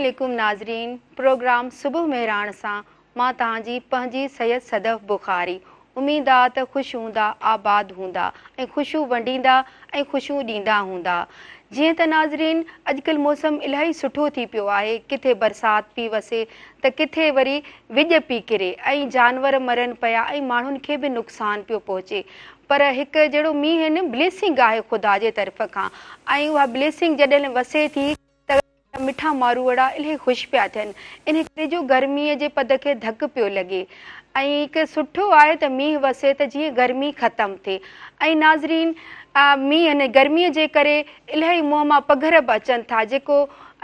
عليڪم ناظرين پروگرام صبح مهراڻ سان مان توهان جي پنهنجي سيد صدف بخاري اميد آ ته خوش هوندا آباد هوندا ۽ خوشيون ونڊيندا ۽ خوشيون ڏيندا هوندا جيئن ته ناظرين اڄڪلهه موسم الاهي سٺو ٿي پيو آهي ڪٿي برسات پي وسي ته ڪٿي وري وڄ پي ڪري ۽ جانور مرن پيا ۽ ماڻهن کي به نقصان پيو پهچي پر هڪ جهڙو مينهن بليسنگ آهي خدا جي طرف کان ۽ اها بليسنگ جڏهن وسي ٿي ته مٺا ماروئڙا الاهي خوش پيا ٿين انهي ڪري جو گرمي جي پد کي ڌڪ پيو لڳي ۽ هڪ سٺو آهي ته مينهن وسي ته جيئن گرمي ختم ٿئي ۽ ناظرين مينهن گرمي جي ڪري الاهي منهن مان پگهر به اچن ٿا جيڪو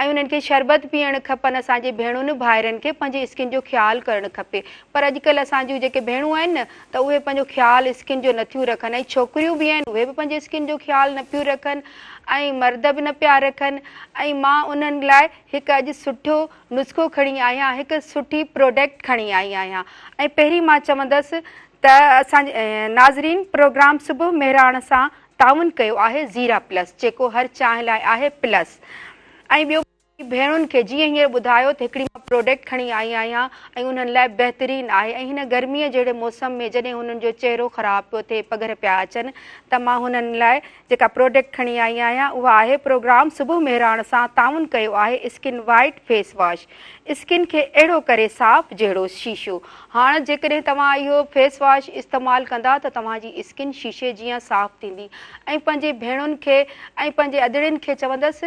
۽ انهن کي شربت پيئڻ کپن اسان جي ڀيڻن ڀائرن کي پنهنجي اسڪن جو خيال ڪرڻ کپي پر اڄڪلهه اسان جون جيڪي ڀيڻون آهن نه ته اهي پنهنجو خيال اسڪن جو نٿيون رکن ۽ ڇوڪريون به آهن اهي به پنهنجي اسڪن جو خيال نه پيون رکن ۽ مرد به نه پيا رکن ۽ مان انهن لاء هڪ اڄ سٺو نسخو کڻي آئي آهيان هڪ سٺي پروڊڪٽ کڻي آئي آهيان ۽ پهرين مان چوندس ته اسان جي ناظرين پروگرام صبح مهراڻ سان تعاون ڪيو آهي زيرا پلس جيڪو هر چانهه لاء آهي پلس ۽ ٻيو ڀيڻن کي جيئن هينئر ٻڌايو ته هڪڙي مان پروڊڪٽ کڻي آئي آهيان ۽ انهن لاء بهترين آهي ۽ هن گرميء جهڙي موسم ۾ جڏهن هنن جو چهرو خراب پيو ٿئي پگهر پيا اچن ته مان هنن لاء جيڪا پروڊڪٽ کڻي آئي آهيان اها آهي پروگرام صبح مهراڻ سان تعاون ڪيو آهي skin white face wash skin کي اهڙو ڪري صاف جهڙو شيشو هاڻ جيڪڏهن توهان اهو فيس واش استعمال ڪندا ته توهان جي اسڪن شيشي جيان صاف ٿيندي ۽ پنهنجي ڀيڻن کي ۽ پنهنجي ادڙين کي چوندس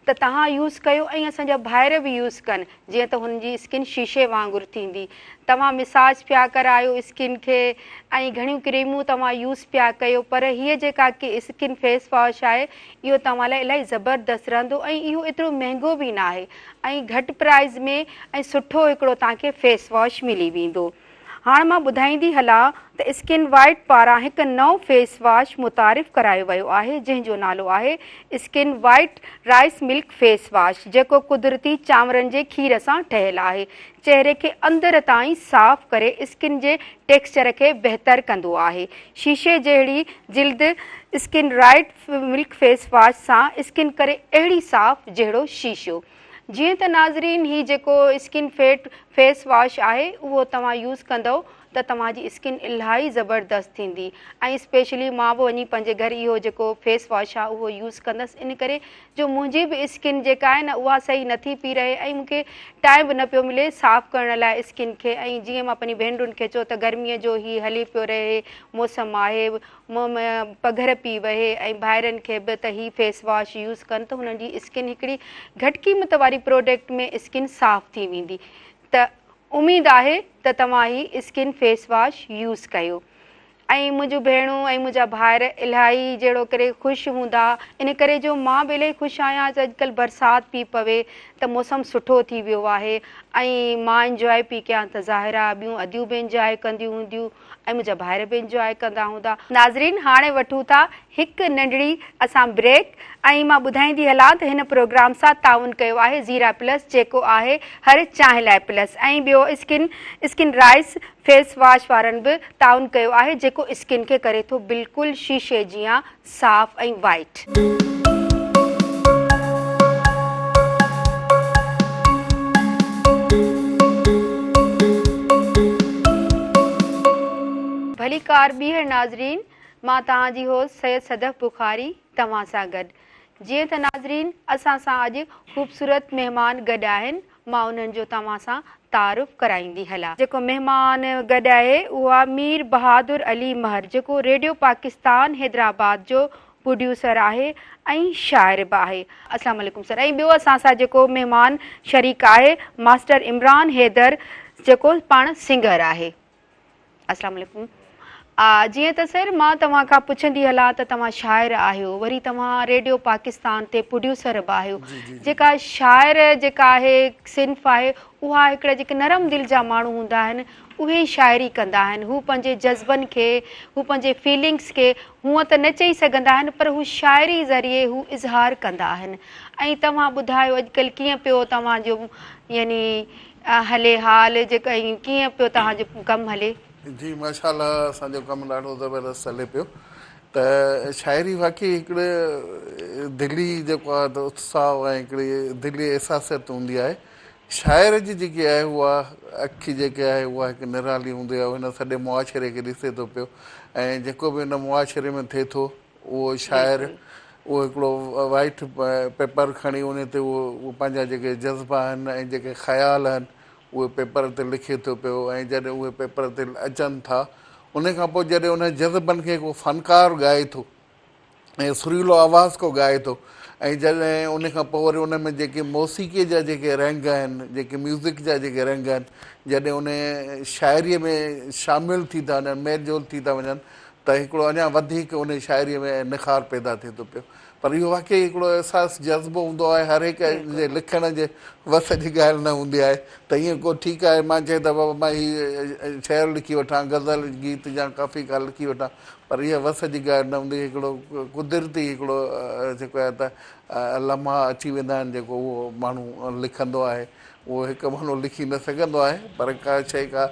ته توهان يوز ڪيو ۽ اسان جا ڀائر به يوز ڪن جيئن ته هن جي اسڪن شيشي وانگر ٿيندي توهان مساج پيا ڪرايو اسڪن کي ۽ گهڻيون ڪريمون توهان يوز پيا ڪيو پر هيء جيڪا اسڪن فيس واش آهي اهو توهان لاء الاهي زبردست رهندو ۽ اهو ايترو مهنگو به ناهي ۽ گهٽ پرائز ۾ ۽ سٺو هڪڙو توهان کي فيس واش ملي ويندو. هاڻ مان ٻڌائيندي هلان ته اسڪن وائيٽ پاران هڪ نئون فيس واش متعارف ڪرايو ويو آهي جنهن جو نالو آهي skin white rice milk face wash جيڪو قدرتي چانورن جي کير سان ٺهيل آهي چهري کي اندر تائين صاف ڪري اسڪن جي ٽيڪسچر کي بهتر ڪندو آهي شيشي جهڙي جلد skin right milk face wash سان اسڪن ڪري اهڙي صاف جهڙو شيشو. جيئن ته ناظرين هي جيڪو اسڪن فيٽ فيس واش آهي اهو توهان يوز ڪندؤ ته توهان جي اسڪن الاهي زبردست ٿيندي ۽ اسپيشلي مان به وڃي پنهنجي گهر اهو جيڪو فيس واش آهي اهو يوز ڪندس ان ڪري جو منهنجي به اسڪن جيڪا آهي نه اها صحيح نٿي پي رهي ۽ مونکي ٽائيم به نه پيو ملي صاف ڪرڻ لاء اسڪن کي ۽ جيئن مان پنهنجي ڀينرن کي چيو ته گرمي جو هي هلي پيو رهي موسم آهي منهن ۾ پگهر پي وهي ۽ ڀائرن کي به ته هي فيس واش يوز ڪن ته هنن جي اسڪن هڪڙي گهٽ قيمت واري پروڊڪٽ ۾ اسڪن صاف ٿي ويندي ته اميد آهي ته توهان هي اسڪن فيس واش يوز ڪيو ۽ منهنجون ڀيڻون ۽ منهنجا ڀائر الاهي جهڙو ڪري خوش هوندا ان ڪري جو مان به الاهي خوش آهيان ته اڄڪلهه برسات پي پوي ته موسم سٺو ٿي ويو آهي ۽ مان انجواء پي ڪيان ته ظاهر آهي ٻيون اديون به انجواء ڪنديون هونديون ۽ منهنجا ڀائر به انجواء ڪندا هوندا. ناظرين هاڻي وٺون ٿا هڪ ننڍڙي اسان بريڪ ۽ مان ٻڌائيندي هلان ته هن پروگرام سان تعاون ڪيو آهي زيرا پلس جيڪو آهي هر چانهه لاء پلس ۽ ٻيو skin skin rice face wash وارن به تعاون ڪيو آهي جيڪو اسڪن کي ڪري ٿو بلڪل شيشي جيان صاف ۽ وائيٽ. ڀليڪار ٻيهر ناظرين مان توهان جي هوسٽ سيد صدف بخاري توهان سان گڏ جيئن ته ناظرين اسان سان اڄ خوبصورت مهمان گڏ آهن مان انهن جو توهان سان تعارف ڪرائيندي هلان. جيڪو مهمان گڏ آهي اهو آهي مير بهادر علي مهر جيڪو ريڊيو پاڪستان حيدرآباد جو پروڊيوسر آهي ۽ شاعر به آهي. اسلام عليڪم سر ۽ ٻيو اسان سان جيڪو مهمان شريڪ آهي ماسٽر عمران حيدر جيڪو پاڻ سنگر آهي. اسلام عليڪم جيئن ته سر مان توهان کان پڇندي هلان ته توهان شاعر آهيو وري توهان ريڊيو پاڪستان تي پروڊيوسر به آهيو جيڪا شاعر جيڪا آهي صنف آهي اها هڪڙا جيڪي نرم دل جا ماڻهو هوندا آهن اهي ئي شاعري ڪندا آهن هو پنهنجي جذبن کي هو پنهنجي فيلنگس کي هونء ته نه چئي سگهندا آهن پر هو شاعري ذريعي هو اظهار ڪندا آهن ۽ توهان ٻڌايو اڄڪلهه ڪيئن پيو توهان جو يعني هلي حال جيڪا ۽ ڪيئن پيو توهان جو ڪم هلي. جي ماشاء الله اسان جو ڪم ڏاڍو زبردست هلي پيو ته شاعري واقعي هڪڙي دلي جيڪو آهي ته اتساهه ۽ هڪڙي دلي احساسيت هوندي آهي شاعر جي جيڪي آهي اها اک جيڪي آهي اها هڪ نرالي هوندي آهي هن سڄي معاشري کي ڏسي ٿو پيو ۽ جيڪو به هن معاشري ۾ ٿئي ٿو اهو شاعر اهو هڪڙو وائيٽ پيپر کڻي ان تي اهو پنهنجا جيڪي جذبا آهن ۽ جيڪي خيال آهن اهي پيپر تي لکي ٿو پيو ۽ جڏهن اهي پيپر تي اچن ٿا ان کان پوء جڏهن انهن جذبن کي ڪو فنڪار ڳائي ٿو ۽ سريلو آواز ڪو ڳائي ٿو ۽ جڏهن ان کان پوء وري ان ۾ جيڪي موسيقيء جا جيڪي رنگ آهن جيڪي ميوزڪ جا جيڪي رنگ آهن جڏهن ان شاعريء ۾ شامل ٿي ٿا وڃن ميل جول ٿي ٿا وڃن ته هڪڙو اڃا وڌيڪ ان شاعريء ۾ نخار پيدا ٿئي ٿو پيو پر اهو واقعي هڪڙو احساس جذبو هوندو آهي هر هڪ جي لکڻ جي وس جي ڳالهه نه هوندي آهي ته ائين ڪو ٺيڪ آهي مان چئي ته بابا مان هي شعر لکي وٺان غزل گيت يا ڪافي ڪا لکي وٺان پر اها وس جي ڳالهه نه هوندي هڪڙو قدرتي هڪڙو جيڪو آهي ته لمحا اچي ويندا آهن جيڪو اهو ماڻهو لکندو آهي اهو هڪ ماڻهو لکي نه سگهندو آهي پر ڪا شيء ڪا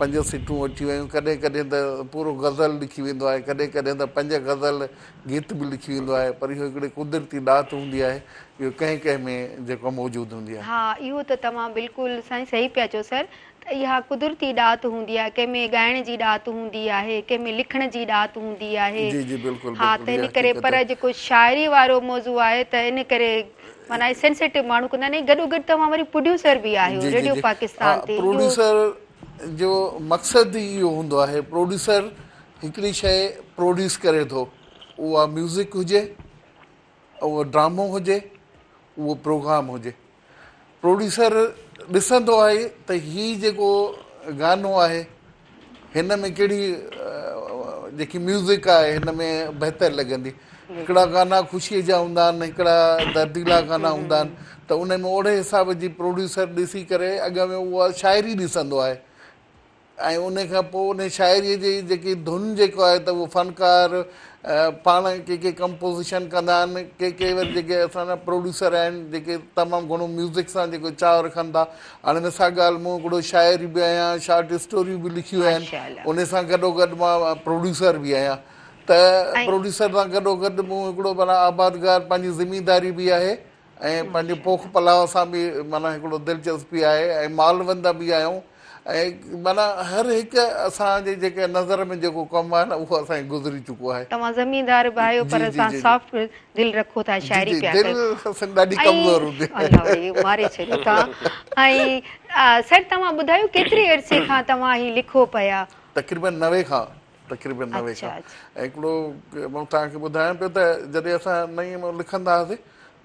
پنج سٽون اچي ويون ڪڏهن ڪڏهن ته پورو غزل لکي ويندو آهي ڪڏهن ڪڏهن ته پنج غزل گيت به لکي ويندو آهي پر اهو هڪڙي قدرتي ڏات هوندي آهي اهو ڪنهن ڪنهن ۾ جيڪو موجود هوندي آهي. ها اهو ته توهان بلڪل سائين صحيح پيا چئو سر ته اها قدرتي ڏات هوندي آهي ڪنهن ۾ ڳائڻ جي ڏات هوندي آهي ڪنهن ۾ لکڻ جي ڏات هوندي آهي جي جي بلڪل ها بلڪل ته اها ان ڪري حقيقت پر آهي. جيڪو شاعري وارو موضوع آهي ته ان ڪري معنيٰ سينسيٽو ماڻهو ڪندا آهن ۽ گڏو گڏ توهان وري پروڊيوسر به آهيو جي جي ريڊيو جي ها پاڪستان تي اهو پروڊيوسر جو مقصد ئي اهو هوندو آهي پروڊيوسر هڪڙي شيء پروڊيوس ڪري ٿو اها ميوزڪ هجي اهو ڊرامو هجي اهو پروگرام هجي پروڊيوسر ڏسندو آهي ته هي جيڪو گانو آهي هن ۾ ڪهڙي جيڪي ميوزڪ آهي هن ۾ بهتر لڳندي هڪڙا گانا خوشيء جا هوندا آهن هڪڙا درديلا گانا هوندا آهن ته ان ۾ اوڙي حساب جي پروڊيوسر ڏسي ڪري اڳ ۾ اها شاعري ڏسندو آهي ۽ ان کان پوء ان شاعريء جي جيڪي ڌن جيڪو آهي ته اهو فنڪار پاڻ ڪي ڪي ڪمپوزيشن ڪندا آهن ڪي ڪي وري جيڪي اسان جا پروڊيوسر آهن جيڪي تمام گهڻو ميوزڪ سان جيڪو چاهه رکن ٿا هاڻي مثال ڳالهه مون هڪڙو شاعر به آهيان شارٽ اسٽوريون به لکيون آهن ان سان گڏو گڏ مان پروڊيوسر به آهيان ته پروڊيوسر سان گڏو گڏ مون هڪڙو معنيٰ آبادگار پنهنجي ذميداري به آهي ۽ پنهنجي پوک پلاء سان به معنيٰ هڪڙو دلچسپي آهي ۽ مالوند به آهيون ۽ معنيٰ هر هڪ اسان جي جيڪي نظر ۾ جيڪو ڪم آهي نه اهو اسان کي گذري چڪو آهي. توهان زميندار به آهيو پر جي جي توهان جي سافٽ دل رکو ٿا جي شاعري جي پيا دل ڪيو اسان جي ڏاڍي ۽ ڪمزور هوندي آهي. الله ڙي ماري ڇڏيو توهان ۽ سر توهان ٻڌايو ڪيتري عرصي کان توهان هي لکو پيا؟ تقريبن 90 کان تقريبن 90 اڇا کان اڇا. ۽ هڪڙو مان توهان کي ٻڌايان پيو ته جڏهن اسان نئين ۾ لکندا هئاسين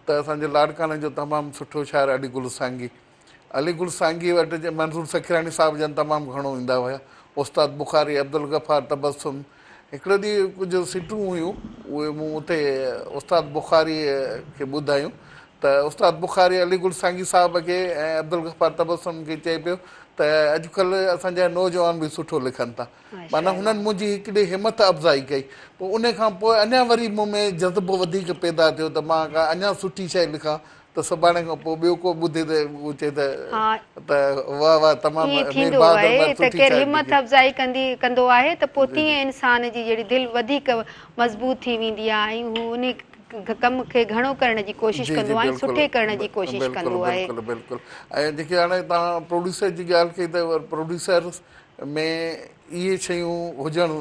ته اسان جي لاڙڪاڻي جو تمام سٺو شاعر علي گل سانگي علي گل سانگي وٽ منظور سکيراڻي صاحب جن تمام گهڻو ايندا هيا استاد بخاري عبدالغفار تبسم هڪڙي ڏينهن ڪجهه سٽون هيون اهي مون اتي استاد بخاري کي ٻڌايون ته استاد بخاري علي گل سانگي صاحب کي ۽ عبدالغفار تبسم کي چئي پيو ته اڄڪلهه اسان جا نوجوان به سٺو لکن ٿا معنيٰ هنن منهنجي هڪڙي همٿ افزائي ڪئي. پوء ان کان پوء اڃا وري مون ۾ جذبو وڌيڪ پيدا ٿيو ته مان ڪا اڃا سٺي شيء لکان ته سڀاڻي کان پوء ٻيو ڪو ٻڌي ته اهو چئي ته ته واهه واهه تمام ائين مير ٿيندو بهادر آهي مهر ته سٺي ڪير شاعري همٿ لکي. افزائي ڪندي ڪندو آهي ته پوء تيئن انسان جي جهڙي دل وڌيڪ مضبوط ٿي ويندي آهي ۽ هو انهي ڪم کي گهڻو ڪرڻ جي ڪوشش جي جي ڪندو آهي ۽ بلڪل سٺي ڪرڻ جي ڪوشش بلڪل ڪندو آهي. بلڪل بلڪل ۽ جيڪي هاڻي توهان پروڊيوسر جي ڳالهه ڪئي ته پروڊيوسرز ۾ اهي شيون هجڻ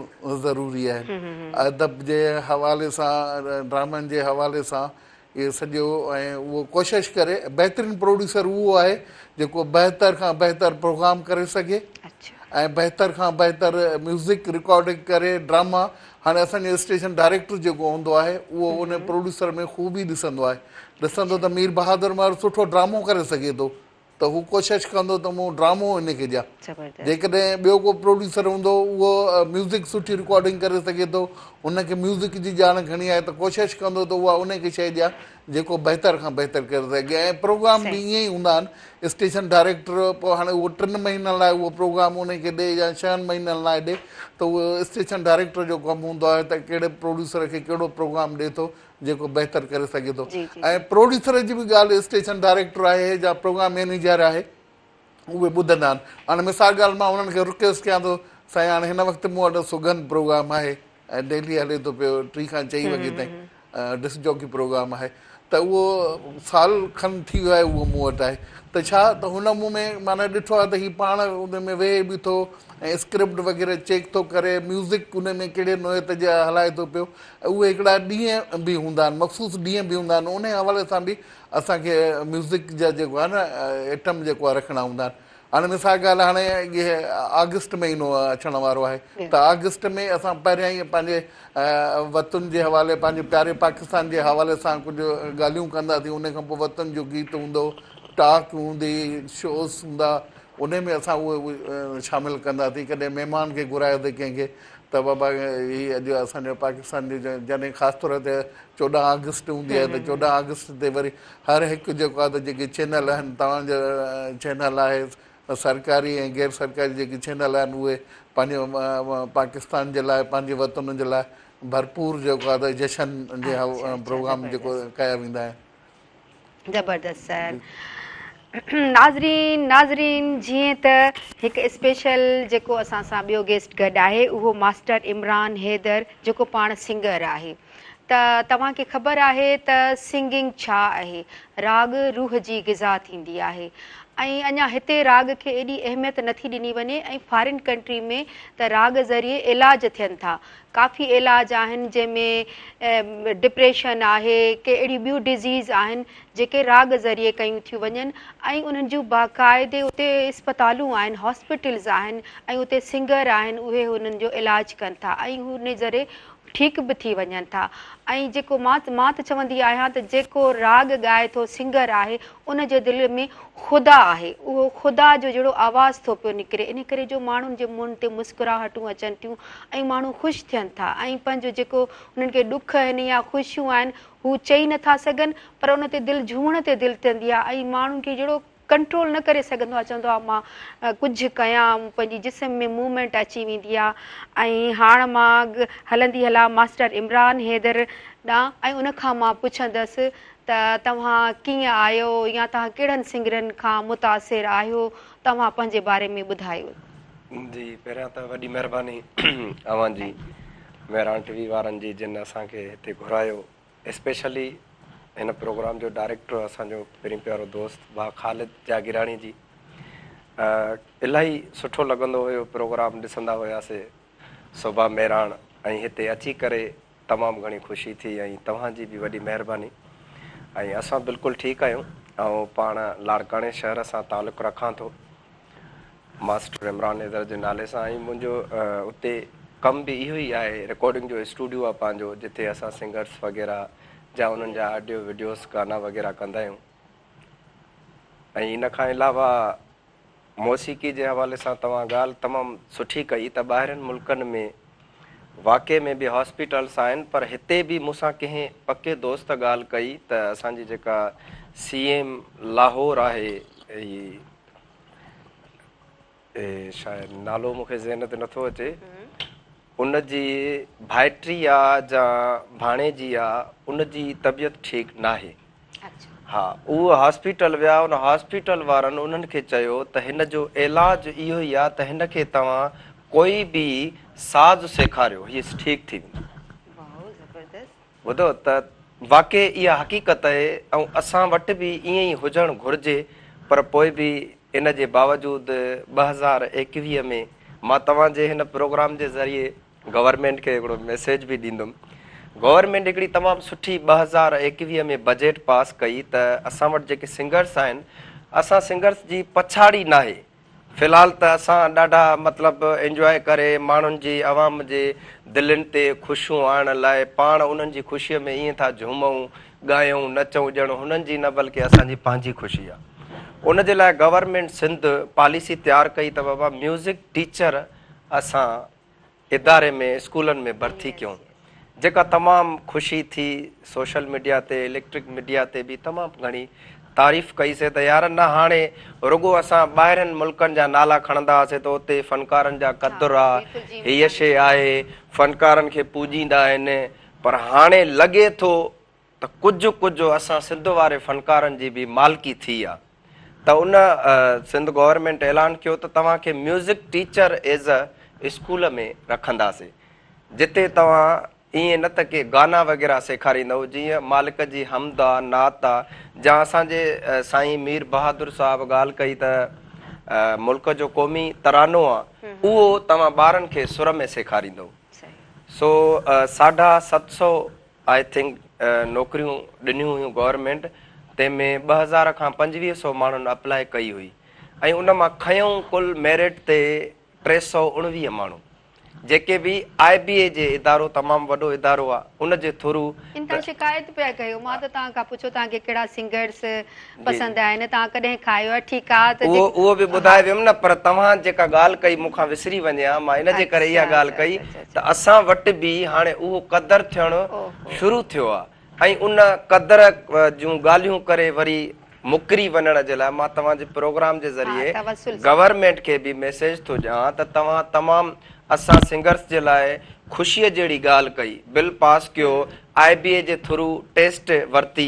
ضروري آهن. ادب جي حوالي سان ڊرامن جي حوالي سان اهو سڄو ۽ اهو ڪوشش ڪري بهترين پروڊيوسر اهو آهي جيڪو بهتر کان بهتر پروگرام ڪري سگهي ۽ بهتر کان بهتر ميوزڪ رڪارڊنگ ڪري ڊراما هاڻي اسان جو اسٽيشن ڊائريڪٽر جيڪو هوندو آهي اهو ان پروڊيوسر ۾ خوبي ڏسندو آهي ڏسندو ته مير بهادر مهر سٺو ڊرامو ڪري سگهي ٿو ته هو ڪوشش ڪندو ته مون ڊرامو هن کي ڏيان. جيڪڏهن ٻيو ڪو پروڊيوسر هوندو اهو ميوزڪ سٺي رڪارڊنگ ڪري سگهي ٿو، هن کي ميوزڪ جي ڄاڻ گهڻي آهي ته ڪوشش ڪندو ته اها ان کي شيء ڏيان جيڪو بهتر کان بهتر ڪري سگهي ۽ پروگرام به ائين ئي هوندا آهن اسٽيشن ڊائريڪٽر پوء هاڻي اهو ٽن مهينن لاء اهو پروگرام ان کي ڏي يا ڇهن مهينن لاء ڏي ته اهو اسٽيشن ڊائريڪٽر جو ڪم هوندو آهي ته ڪهڙي پروڊيوسر کي ڪهڙو پروگرام ڏي ٿو جيڪو بهتر ڪري سگهي ٿو ۽ پروڊيوسر جي به ڳالهه اسٽيشن ڊائريڪٽر آهي يا پروگرام مئنيجر آهي اهي ٻڌندا آهن هاڻي مثال ڳالهه مان انهن کي رڪويسٽ ڪيان ٿو سائين هاڻي هن وقت مون وٽ سگهن پروگرام آهي ۽ ڊيلي هلي ٿو پيو ٽي کان چئين وڳي تائين ڊسڪ جاڪي پروگرام آهي ته اهو سال کن ٿي ويو آهي اهو مون وٽ آهي ته ڇا ته هن مون ۾ معنيٰ ڏٺو آهي ته هي پاڻ ان ۾ ويهي به ٿو ۽ اسڪرپٽ وغيره چيڪ ٿو ڪري ميوزڪ ان ۾ ڪهڙي نوعيت جا هلائي ٿو پيو ۽ اهي هڪڙا ڏينهن به هوندا آهن مخصوص ڏينهن به هوندا آهن انهي حوالي سان به اسان کي ميوزڪ جا جيڪو آهي نه ائٽم جيڪو آهي رکڻا هوندا آهن هاڻي مثال ڳالهه هاڻي اهي آگسٽ مهينو اچڻ وارو آهي ته آگسٽ ۾ اسان پهريان ئي پنهنجي وطن جي حوالي پنهنجي پياري پاڪستان جي حوالي سان ڪجهه ڳالهيون ڪنداسين ان کان پوء وطن جو گيت هوندو ٽاڪ هوندي شوز هوندا ان ۾ اسان اهي شامل ڪنداسين ڪڏهن مهمان کي گهرايوسين ڪنهن کي ته بابا هي اڄ اسان جو پاڪستان جو جڏهن خاص طور تي 14 آگسٽ هوندي آهي ته 14 آگسٽ تي وري هر هڪ جيڪو آهي ته جيڪي چينل آهن توهان جو چينل آهي سرڪاري ۽ غير سرڪاري جيڪي چينل آهن اهي پنهنجو پاڪستان جي لاء پنهنجي وطن جي لاء ڀرپور جيڪو آهي ته جشن جي پروگرام جيڪو ڪيا ويندا آهن. زبردست سر. ناظرين ناظرين جيئن ته هڪ اسپيشل جيڪو اسان سان ٻيو گيسٽ گڏ آهي اهو ماسٽر عمران حيدر جيڪو پاڻ سنگر آهي ته توهان کي خبر آهي ته سنگنگ ڇا آهي؟ راڳ روح جي غذا ٿيندي آهي ۽ اڃا هتي راڳ کي ايڏي اهميت نٿي ڏني وڃي ۽ فارين ڪنٽري ۾ ته راڳ ذريعي علاج ٿين ٿا ڪافي علاج آهن جنهن ۾ ڊپريشن آهي ڪي اهڙيون ٻيون ڊزيز آهن جيڪي راڳ ذريعي ڪيون ٿيون وڃن ۽ انهن جون باقاعدي اتي اسپتالون آهن هاسپيٽلز آهن ۽ اتي سنگر آهن اهي انهن جو علاج ڪن ٿا ۽ ان ذريعي ٺيڪ به ٿي وڃن ٿا ۽ جيڪو مان مان ته چوندي آهيان ته جيڪو راڳ ڳائي ٿو سنگر آهي ان جي دل ۾ خدا آهي اهو خدا جو جهڙو آواز ٿو پيو نڪري ان ڪري جو ماڻهن جي منهن تي مسڪراهٽون اچن ٿيون ۽ ماڻهو خوش ٿين ٿا ۽ پنهنجو جيڪو انهن کي ڏک آهن يا خوشيون آهن هو چئي نٿا سگهن پر ان تي دل جهومڻ تي دل ٿيندي آهي ۽ ماڻهن کي جهڙو ڪنٽرول نه ڪري سگهندو آهي چوندو آهي مان ڪجهه ڪيان پنهنجي جسم ۾ موومينٽ اچي ويندي آهي ۽ هاڻ مان هلندي هلان ماسٽر عمران حيدر ڏانهن ۽ ان کان مان پڇندس ته توهان ڪيئن آهيو يا توهان ڪهڙن سنگرن کان متاثر آهيو توهان پنهنجي باري ۾ ٻڌايو. جي پهريان ته وڏي مهرباني اوهان جي مهراڻ ٽي وي وارن جي جن اسان کي هتي گهرايو اسپيشلي هن پروگرام جو ڊائريڪٽر اسان جو پرين پيارو دوست ڀاء خالد جاگيراڻي جي الاهي سٺو لڳندو هيو پروگرام ڏسندا هياسي صبح مهراڻ ۽ هتي اچي ڪري تمام گهڻي خوشي ٿي ۽ توهان جي به وڏي مهرباني ۽ اسان بلڪل ٺيڪ آهيون آئون پاڻ لاڙڪاڻي شهر سان تعلق رکان ٿو ماسٽر عمران حيدر جي نالي سان ۽ منهنجو اتي ڪم به اهو ئي آهي رڪارڊنگ جو اسٽوڊيو آهي پنهنجو جتي اسان سنگرس وغيره جا انهن جا آڊيو وڊيوز گانا وغيره ڪندا آهيون ۽ ان کان علاوه موسيقي جي حوالي سان توهان ڳالهه تمام سٺي ڪئي ته ٻاهرين ملڪن ۾ واقعي ۾ به هاسپيٽلس آهن پر هتي به مون سان ڪنهن پڪي دوست ڳالهه ڪئي ته اسان جي جيڪا سي ايم لاهور آهي هي شايد نالو مون کي ذهن تي نٿو اچي ان جي ڀائٽي آ جا ڀاڻيجي آ ان جي طبيعت ٺيڪ ناهي ها اهو هاسپيٽل ويا ان هاسپيٽل وارن انهن کي چيو ته هن جو علاج اهو ئي آ ته هن کي توهان ڪوئي به ساز سيکاريو هي ٺيڪ ٿي ويندو. ٻڌو ته واقعي اها حقيقت اهي ۽ اسان وٽ به ائين ئي هجڻ گهرجي پر پوء به ان جي باوجود 2021 ۾ مان توهان جي هن پروگرام جي ذريعي گورنمينٽ کي هڪڙو ميسيج به ڏيندم گورنمينٽ هڪڙي تمام سٺي 2021 ۾ بجيٽ پاس ڪئي ته اسان وٽ جيڪي سنگرس آهن اسان سنگرس جي پڇاڙي ناهي في الحال ته اسان ڏاڍا مطلب انجواء ڪري ماڻهن جي عوام جي دلين تي خوشيون آڻڻ لاء پاڻ انهن جي خوشيء ۾ ائين ٿا جهومون ڳايون نچون ڄڻ هنن جي نه بلڪه اسان جي پنهنجي خوشي آ ان جي لاء گورنمينٽ سنڌ پاليسي تيار ڪئي ته بابا ميوزڪ ٽيچر اسان اداري ۾ اسڪولن ۾ ڀرتي ڪيون جيڪا تمام خوشي ٿي سوشل ميڊيا تي اليڪٽرڪ ميڊيا تي به تمام گهڻي تعريف ڪئي سي ته يار نه هاڻي رڳو اسان ٻاهرين ملڪن جا نالا کڻندا هئاسي ته اتي فنڪارن جا قدر آ هيء شي آهي فنڪارن کي پوڄيندا آهن پر هاڻي لڳي ٿو ته ڪجهه ڪجهه اسان سنڌ واري فنڪارن جي به مالڪي ٿي آ ته ان سنڌ گورنمينٽ اعلان ڪيو ته توهان کي music teacher as a school ۾ رکنداسي جتي توهان ائين نه ته ڪي گانا وغيره سيکاريندؤ جيئن مالڪ جي حمد آ، نعت آ، جا اسان جي سائين مير بهادر صاحب ڳالهه ڪئي ته ملڪ جو قومي ترانو آ، اهو توهان ٻارن کي سر ۾ سيکاريندؤ. سو ساڍا 700 I think نوڪريون ڏنيون هيون گورنمينٽ تنهن ۾ 2000 کان 2500 ماڻهن اپلائي ڪئي هئي ۽ ان مان کنيائون ڪل ميرٽ تي 319 ماڻهو جيڪي به آء بي اي جي ادارو تمام وڏو ادارو آ ان جي ٿرو ان تان شڪايت پيا ڪيو مان ته توهان کان پڇيو توهان کي ڪهڙا سنگرس پسند آهن توهان ڪڏهن کايو آهي ٺيڪ آ ته اهو اهو به ٻڌائي ويم نه پر توهان جيڪا ڳالهه ڪئي مون کان وسري وڃي ها مان ان جي ڪري اها ڳالهه ڪئي ته اسان وٽ به هاڻي اهو قدر ٿيڻ شروع ٿيو آ ۽ ان قدر جون ڳالهيون ڪري وري مڪري وڃڻ جي لاء مان توهان جي پروگرام جي ذريعي گورنمينٽ کي به ميسيج ٿو ڏيان ته توهان تمام اسان سنگرس جي لاء خوشيء جهڙي ڳالهه ڪئي بل پاس ڪيو آء بي اي جي ٿرو ٽيسٽ ورتي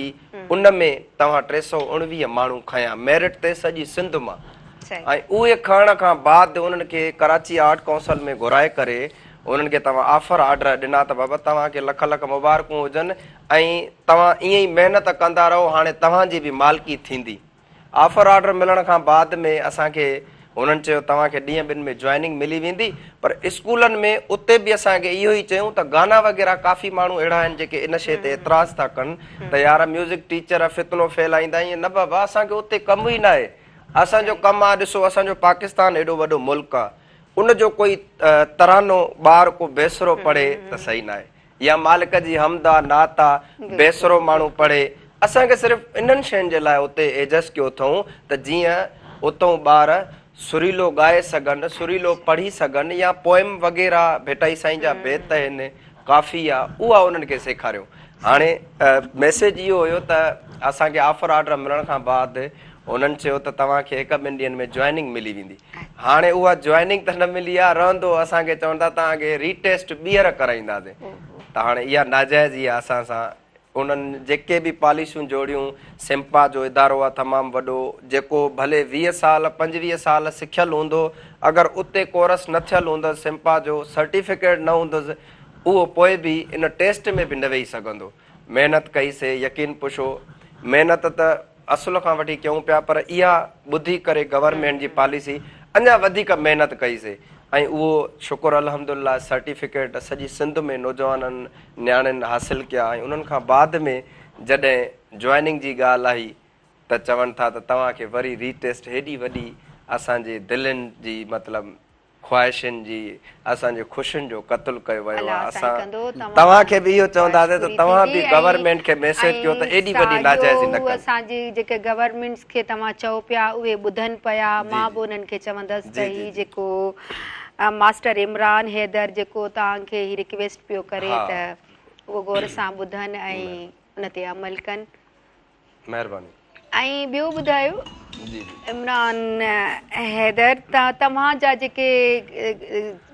ان ۾ توهان 319 ماڻهو کنيا ميرٽ تي سڄي سنڌ مان ۽ اهي کڻڻ کان بعد انهن کي ڪراچي آرٽ ڪائونسل ۾ گهرائي ڪري انهن کي توهان آفر آرڊر ڏنا ته بابا توهان کي لک لک مبارڪون هجن ۽ توهان ائين ئي محنت ڪندا رهو هاڻي توهان جي به مالڪي ٿيندي. آفر آرڊر ملڻ کان بعد ۾ اسان کي هنن چيو توهان کي ڏينهن ٻن ۾ جوائننگ ملي ويندي پر اسڪولن ۾ اتي به اسان کي اهو ئي چيون ته گانا وغيره ڪافي ماڻهو اهڙا آهن جيڪي ان شيء تي اعتراض ٿا ڪن ته يار ميوزڪ ٽيچر فتنو ڦهلائيندا ائين نه بابا اسان کي اتي ڪم ئي ناهي اسان جو ڪم آهي ڏسو اسان جو پاڪستان ايڏو وڏو ملڪ آهي ان جو ڪوئي ترانو ٻار ڪو بيسرو پڙهي ته صحيح ناهي يا مالڪ جي حمد آ نعت آ بيسرو ماڻهو پڙهي اسان کي صرف انهن شين جي لاء اتي ايجسٽ ڪيو اٿئون ته جيئن اتئون ٻار سريلو ڳائي سگهن سريلو پڙهي سگهن يا پوئم وغيره ڀٽائي سائين جا بيت آهن ڪافي آ اها انهن کي سيکاريو هاڻي ميسيج اهو هيو ته اسان کي آفر آرڊر ملڻ کان بعد انهن چيو ته توهان کي هڪ ٻن ڏينهن ۾ جوائننگ ملي ويندي هاڻي اها جوائننگ ته نه ملي آ رهندو اسان کي چون ٿا توهان کي ري ٽيسٽ ٻيهر ڪرائينداسين ته هاڻي اها ناجائزي آ اسان سان انهن جيڪي به پاليسيون جوڙيون سمپا جو ادارو آ تمام وڏو جيڪو ڀلي 20 سال 25 سال سکيل هوندو اگر اتي ڪورس نه ٿيل هوندس سمپا جو سرٽيفڪيٽ نه هوندس اهو پوء به ان ٽيسٽ ۾ به نه ويهي سگهندو محنت ڪئي سي يقين پڇو محنت ته اصل کان وٺي ڪيون پيا پر اها ٻڌي ڪري گورنمينٽ جي پاليسي اڃا وڌيڪ محنت ڪئي سي ۽ اهو شڪر الحمدلله سرٽيفڪيٽ سڄي سنڌ ۾ نوجوانن نياڻين حاصل ڪيا ۽ انهن کان بعد ۾ جڏهن جوائننگ جي ڳالهه آئي ته چون ٿا ته توهان کي وري ري ٽيسٽ هيڏي وڏي اسان جي دلين جي مطلب خواهشن جي اسان جي خوشين جو قتل ڪيو ويو الله آهي سائين اسان ڪندو توهان توهان کي به اهو خواهش چونداسين ته پوري توهان ٿيندي به ۽ گورنمينٽ کي ميسيج ڪيو ته ۽ ايڏي وڏي ساڳيو ناجائزي نه هو ڪن. اسان جي جيڪي گورنمينٽس کي توهان چئو پيا اهي ٻڌن پيا جي مان جي به انهن کي چوندس جي ته جي هي جي جيڪو ماسٽر عمران حيدر جيڪو توهان کي هي رڪويسٽ پيو ڪري ها ته اهو غور سان ٻڌن ۽ ان تي عمل ڪن. مهرباني. ۽ ٻيو ٻڌايو جي جي. عمران حيدر ته توهان جا جيڪي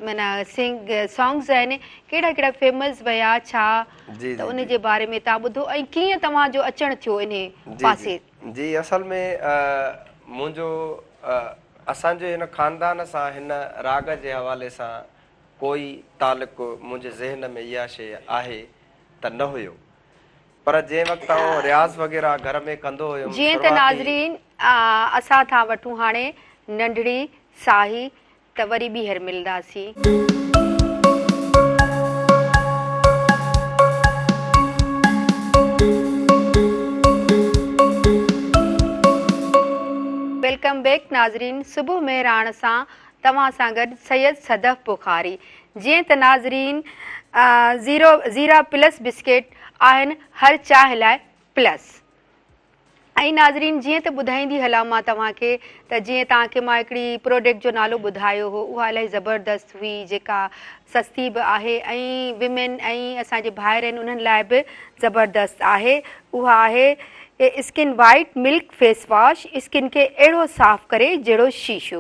معنيٰ سنگ سانگز آهن ڪهڙا ڪهڙا فيمس ويا ڇا جي ته جي ان جي جي باري ۾ توهان ٻڌو ۽ ڪيئن توهان جو اچڻ ٿيو انهي جي جي پاسي. جي اصل ۾ منهنجو اسان جي هن خاندان سان هن راڳ جي حوالي سان ڪوئي تعلق منهنجي ذهن ۾ اها شيء آهي ته نه هيو پر جنهن وقت آئون رياض وغيره گهر ۾ ڪندو هيم جيئن ته شروعاتي. ناظرين اسان ٿا وٺون هاڻي ننڍڙي ساهي ته وري ٻيهر ملنداسين. Welcome back ناظرين صبح مهراڻ سان توهان سان گڏ سيد صدف بخاري جيئن ته ناظرين زيرو زيرا پلس بسڪيٽ آهن هر چانهه لاء پلس ۽ ناظرين جيئن ته ٻڌائيندي هلان مان توهان کي ته جيئن توهان کي مان هڪڙي پروڊڪٽ جو نالو ٻڌايو هو اها الاهي زبردست هئي جيڪا سستي به آهي ۽ ويمين ۽ اسان جي ڀائر آهن انهن لاء به زبردست آهي اها آهي skin white milk face wash skin کي اهڙو صاف ڪري جهڙو شيشو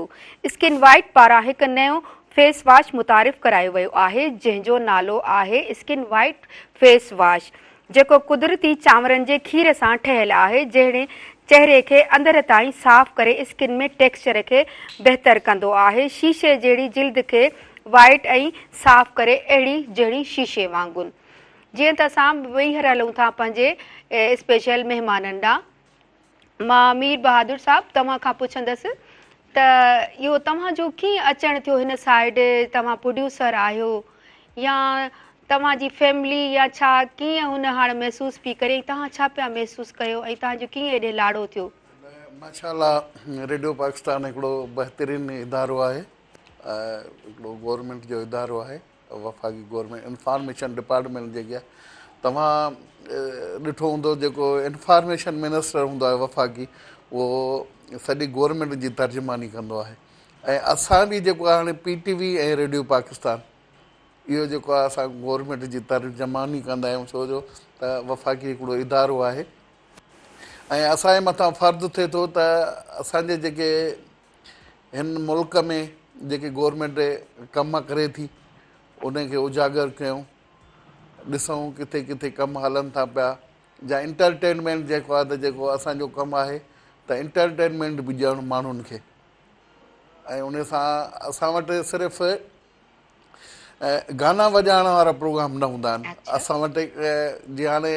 اسڪن وائيٽ پاران هڪ نيو فيس واش متعارف ڪرايو ويو آهي جنهن جو نالو آهي اسڪن وائيٽ فيس واش جيڪو قدرتي چانورن جي کير سان ٺهيل آهي جهڙي چهري کي اندر تائين صاف ڪري اسڪن ۾ ٽيڪسچر کي بهتر ڪندو آهي شيشي جهڙي جلد کي وائيٽ ۽ صاف ڪري اهڙي جهڙي شيشي وانگن. جيئن ته اسان ٻيهر هلون ٿا پنهنجي اسپيشل مهمانن ڏانهن. مان مير بهادر صاحب توهان کان پڇندس ته اهو توهان جو ڪيئن اچڻ ٿيو هن سائيڊ توهان پروڊيوسر آهيو يا توهان جي فيملي يا ڇا ڪيئن هن هاڻ محسوس پي ڪري ۽ توهان ڇا پيا محسوس ڪيو ۽ توهان جو ڪيئن ايڏي لاڙو ٿيو؟ ماشاء الله ريڊيو پاڪستان هڪڙو بهترين ادارو آهي هڪڙو گورنمينٽ جو ادارو آهي وفاقي گورنمينٽ انفارميشن ڊپارٽمينٽ جيڪي آهي توهان ڏٺو هوندو جيڪو انفارميشن منسٽر هوندو آهي وفاقي اهو سڄي گورنمينٽ جي ترجماني ڪندو آهي ۽ اسان به جيڪو آهي هاڻي P T V ۽ radio Pakistan اهو جيڪو آهي اسان گورنمينٽ جي ترجماني ڪندا آهيون ڇو جو ته وفاقي هڪڙو ادارو آهي ۽ اسان جي مٿان فرض ٿئي ٿو ته اسان جي جيڪي هن ملڪ ۾ جيڪي گورنمينٽ ڪم ڪري ٿي ان کي اجاگر ڪيون ڏسون ڪٿي ڪٿي ڪم هلن ٿا پيا يا انٽرٽينمينٽ جيڪو آهي ته جيڪو اسان جو ڪم آهي ته انٽرٽينمينٽ به ڏيڻ ماڻهن کي ۽ ان سان اسان وٽ صرف گانا وڄائڻ وارا پروگرام نه هوندا آهن اسان وٽ جيئن هاڻي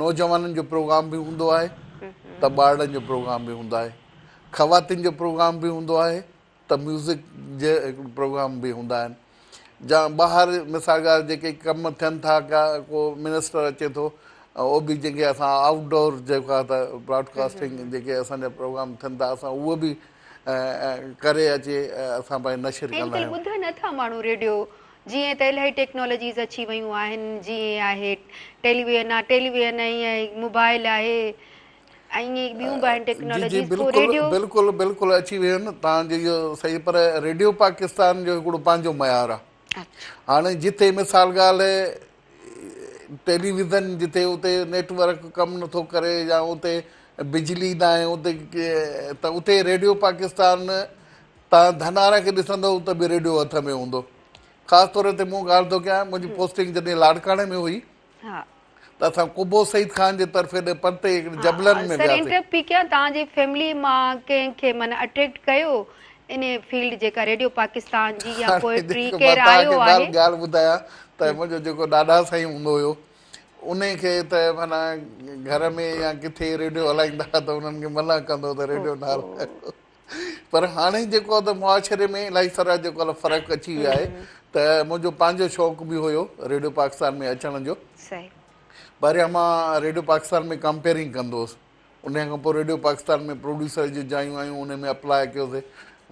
نوجوانن جو پروگرام به هوندو آهي ته ٻارڙن جو پروگرام به هوندو آهي خواتين جو پروگرام به هوندو آهي ته ميوزڪ جي پروگرام به هوندا آهن جا ٻاهر مثال ڳالهه جيڪي ڪم ٿين ٿا ڪا ڪو منسٽر اچي ٿو اهو به جنهن کي اسان آئوٽ ڊور جيڪو آهي ته براڊڪاسٽنگ جيڪي اسان جا پروگرام ٿين ٿا اسان اهو به ڪري اچي اسان پنهنجي نشر ڪندا آهيون. اڄڪلهه ٻڌن نه ٿا ماڻهو ريڊيو جيئن ته الاهي ٽيڪنالاجيز اچي ويون آهن جيئن آهي ٽيليويزن آهي ٽيليويزن ۽ موبائل آهي ۽ ائين ٻيون به آهن جي جي ٽيڪنالاجيز پوء بلڪل ريڊيو بلڪل بلڪل اچي ويون آهن توهان جي اهو صحيح پر ريڊيو پاڪستان جو هڪڙو پنهنجو معيار آهي هاڻي جتي مثال ڳالهه ٽيليويزن جتي اتي نيٽ ورڪ ڪم نٿو ڪري يا اتي بجلي ناهي اتي ته اتي ريڊيو پاڪستان تان ڌنار کي ڏسندو ته به ريڊيو هٿ ۾ هوندو خاص طور تي مون ڳالهه ٿو ڪيان منهنجي پوسٽنگ جڏهن لاڙڪاڻي ۾ هئي ته اسان قبو سعيد خان جي طرفي ڏي پرتي هڪڙي جبلن ۾ سر وياسي. انٽرپٽ پي ڪيان توهان جي فيملي مان ڪنهن کي معنيٰ اٽريڪٽ ڪيو انهي فيلڊ جيڪا ريڊيو پاڪستان جي يا هاڻي پوئٽري جيڪو مان ڪير توهان آيو کي آهي. ڳالهه ٻڌايان ته منهنجو جيڪو ڏاڏا سائين هوندو هيو انهي کي ته معنيٰ گهر ۾ يا ڪٿي ريڊيو هلائيندا هئا ته انهن کي منع ڪندو ته ريڊيو نه هلايو پر هاڻي جيڪو آهي ته معاشري ۾ الاهي سارا جيڪو آهي فرق اچي ويا آهي ته منهنجو پنهنجو شوق به هيو ريڊيو پاڪستان ۾ اچڻ جو. پهريان مان ريڊيو پاڪستان ۾ ڪمپيئرنگ ڪندو هوس انهي کان پوء ريڊيو پاڪستان ۾ پروڊيوسر جون جايون آيون انهي ۾ اپلاء ڪيوسي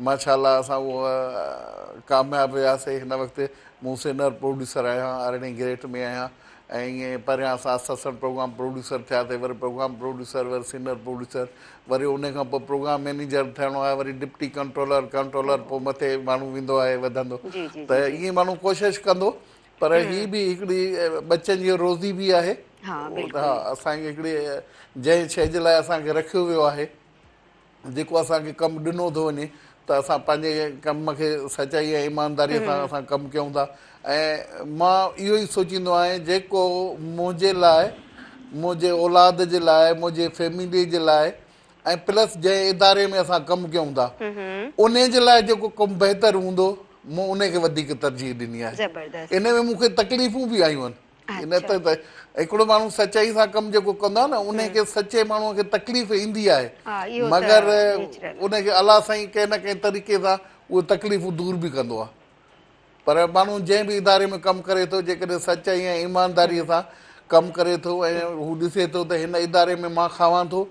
ماشاء الله اسان اهو ڪامياب وياسي هن وقت مون سينئر پروڊيوسر آهيان ارڙهين گريڊ ۾ آهيان ۽ ائين پهريان اسان اسسٽنٽ پروگرام پروڊيوسر ٿياسي وري پروگرام پروڊيوسر وري سينئر پروڊيوسر وري انهي کان پوء پروگرام مئنيجر ٿيڻو آهي وري ڊپٽي ڪنٽرولر ڪنٽرولر پوء مٿي ماڻهو ويندو آهي وڌندو ته ائين ماڻهو ڪوشش ڪندو پر هي به هڪڙي ٻچن جي روزي به آهي ها اسان کي هڪڙي جنهن شيء جي لاء اسان کي رکيو ويو آهي جيڪو اسان کي ڪم ڏنو ٿو وڃي ته اسان پنهنجي ڪم کي سچائي ۽ ايمانداري سان اسان ڪم ڪيون ٿا ۽ مان اهو ئي سوچيندو آهيان جيڪو منهنجي لاء منهنجي اولاد جي لاء منهنجي فيملي جي لاء ۽ پلس جنهن اداري ۾ اسان ڪم ڪيون ٿا انهي جي لاء جيڪو ڪم بهتر هوندو مون انهي کي وڌيڪ ترجيح ڏني آهي انهي ۾ مون کي تڪليفون به آيون آهن نه ته هڪڙو ماڻهو سچائي سان ڪم جيڪو ڪندو آهي نه انهي کي سچي ماڻهو کي تڪليف ايندي آهي مگر انهي کي الله سائين ڪنهن نه ڪنهن طريقي سان اهي تڪليفون دور به ڪندو آهي پر ماڻهو جنهن به اداري ۾ ڪم ڪري ٿو جيڪڏهن سچائي ۽ ايمانداري سان ڪم ڪري ٿو ۽ هو ڏسي ٿو ته هن اداري ۾ مان کاوان ٿو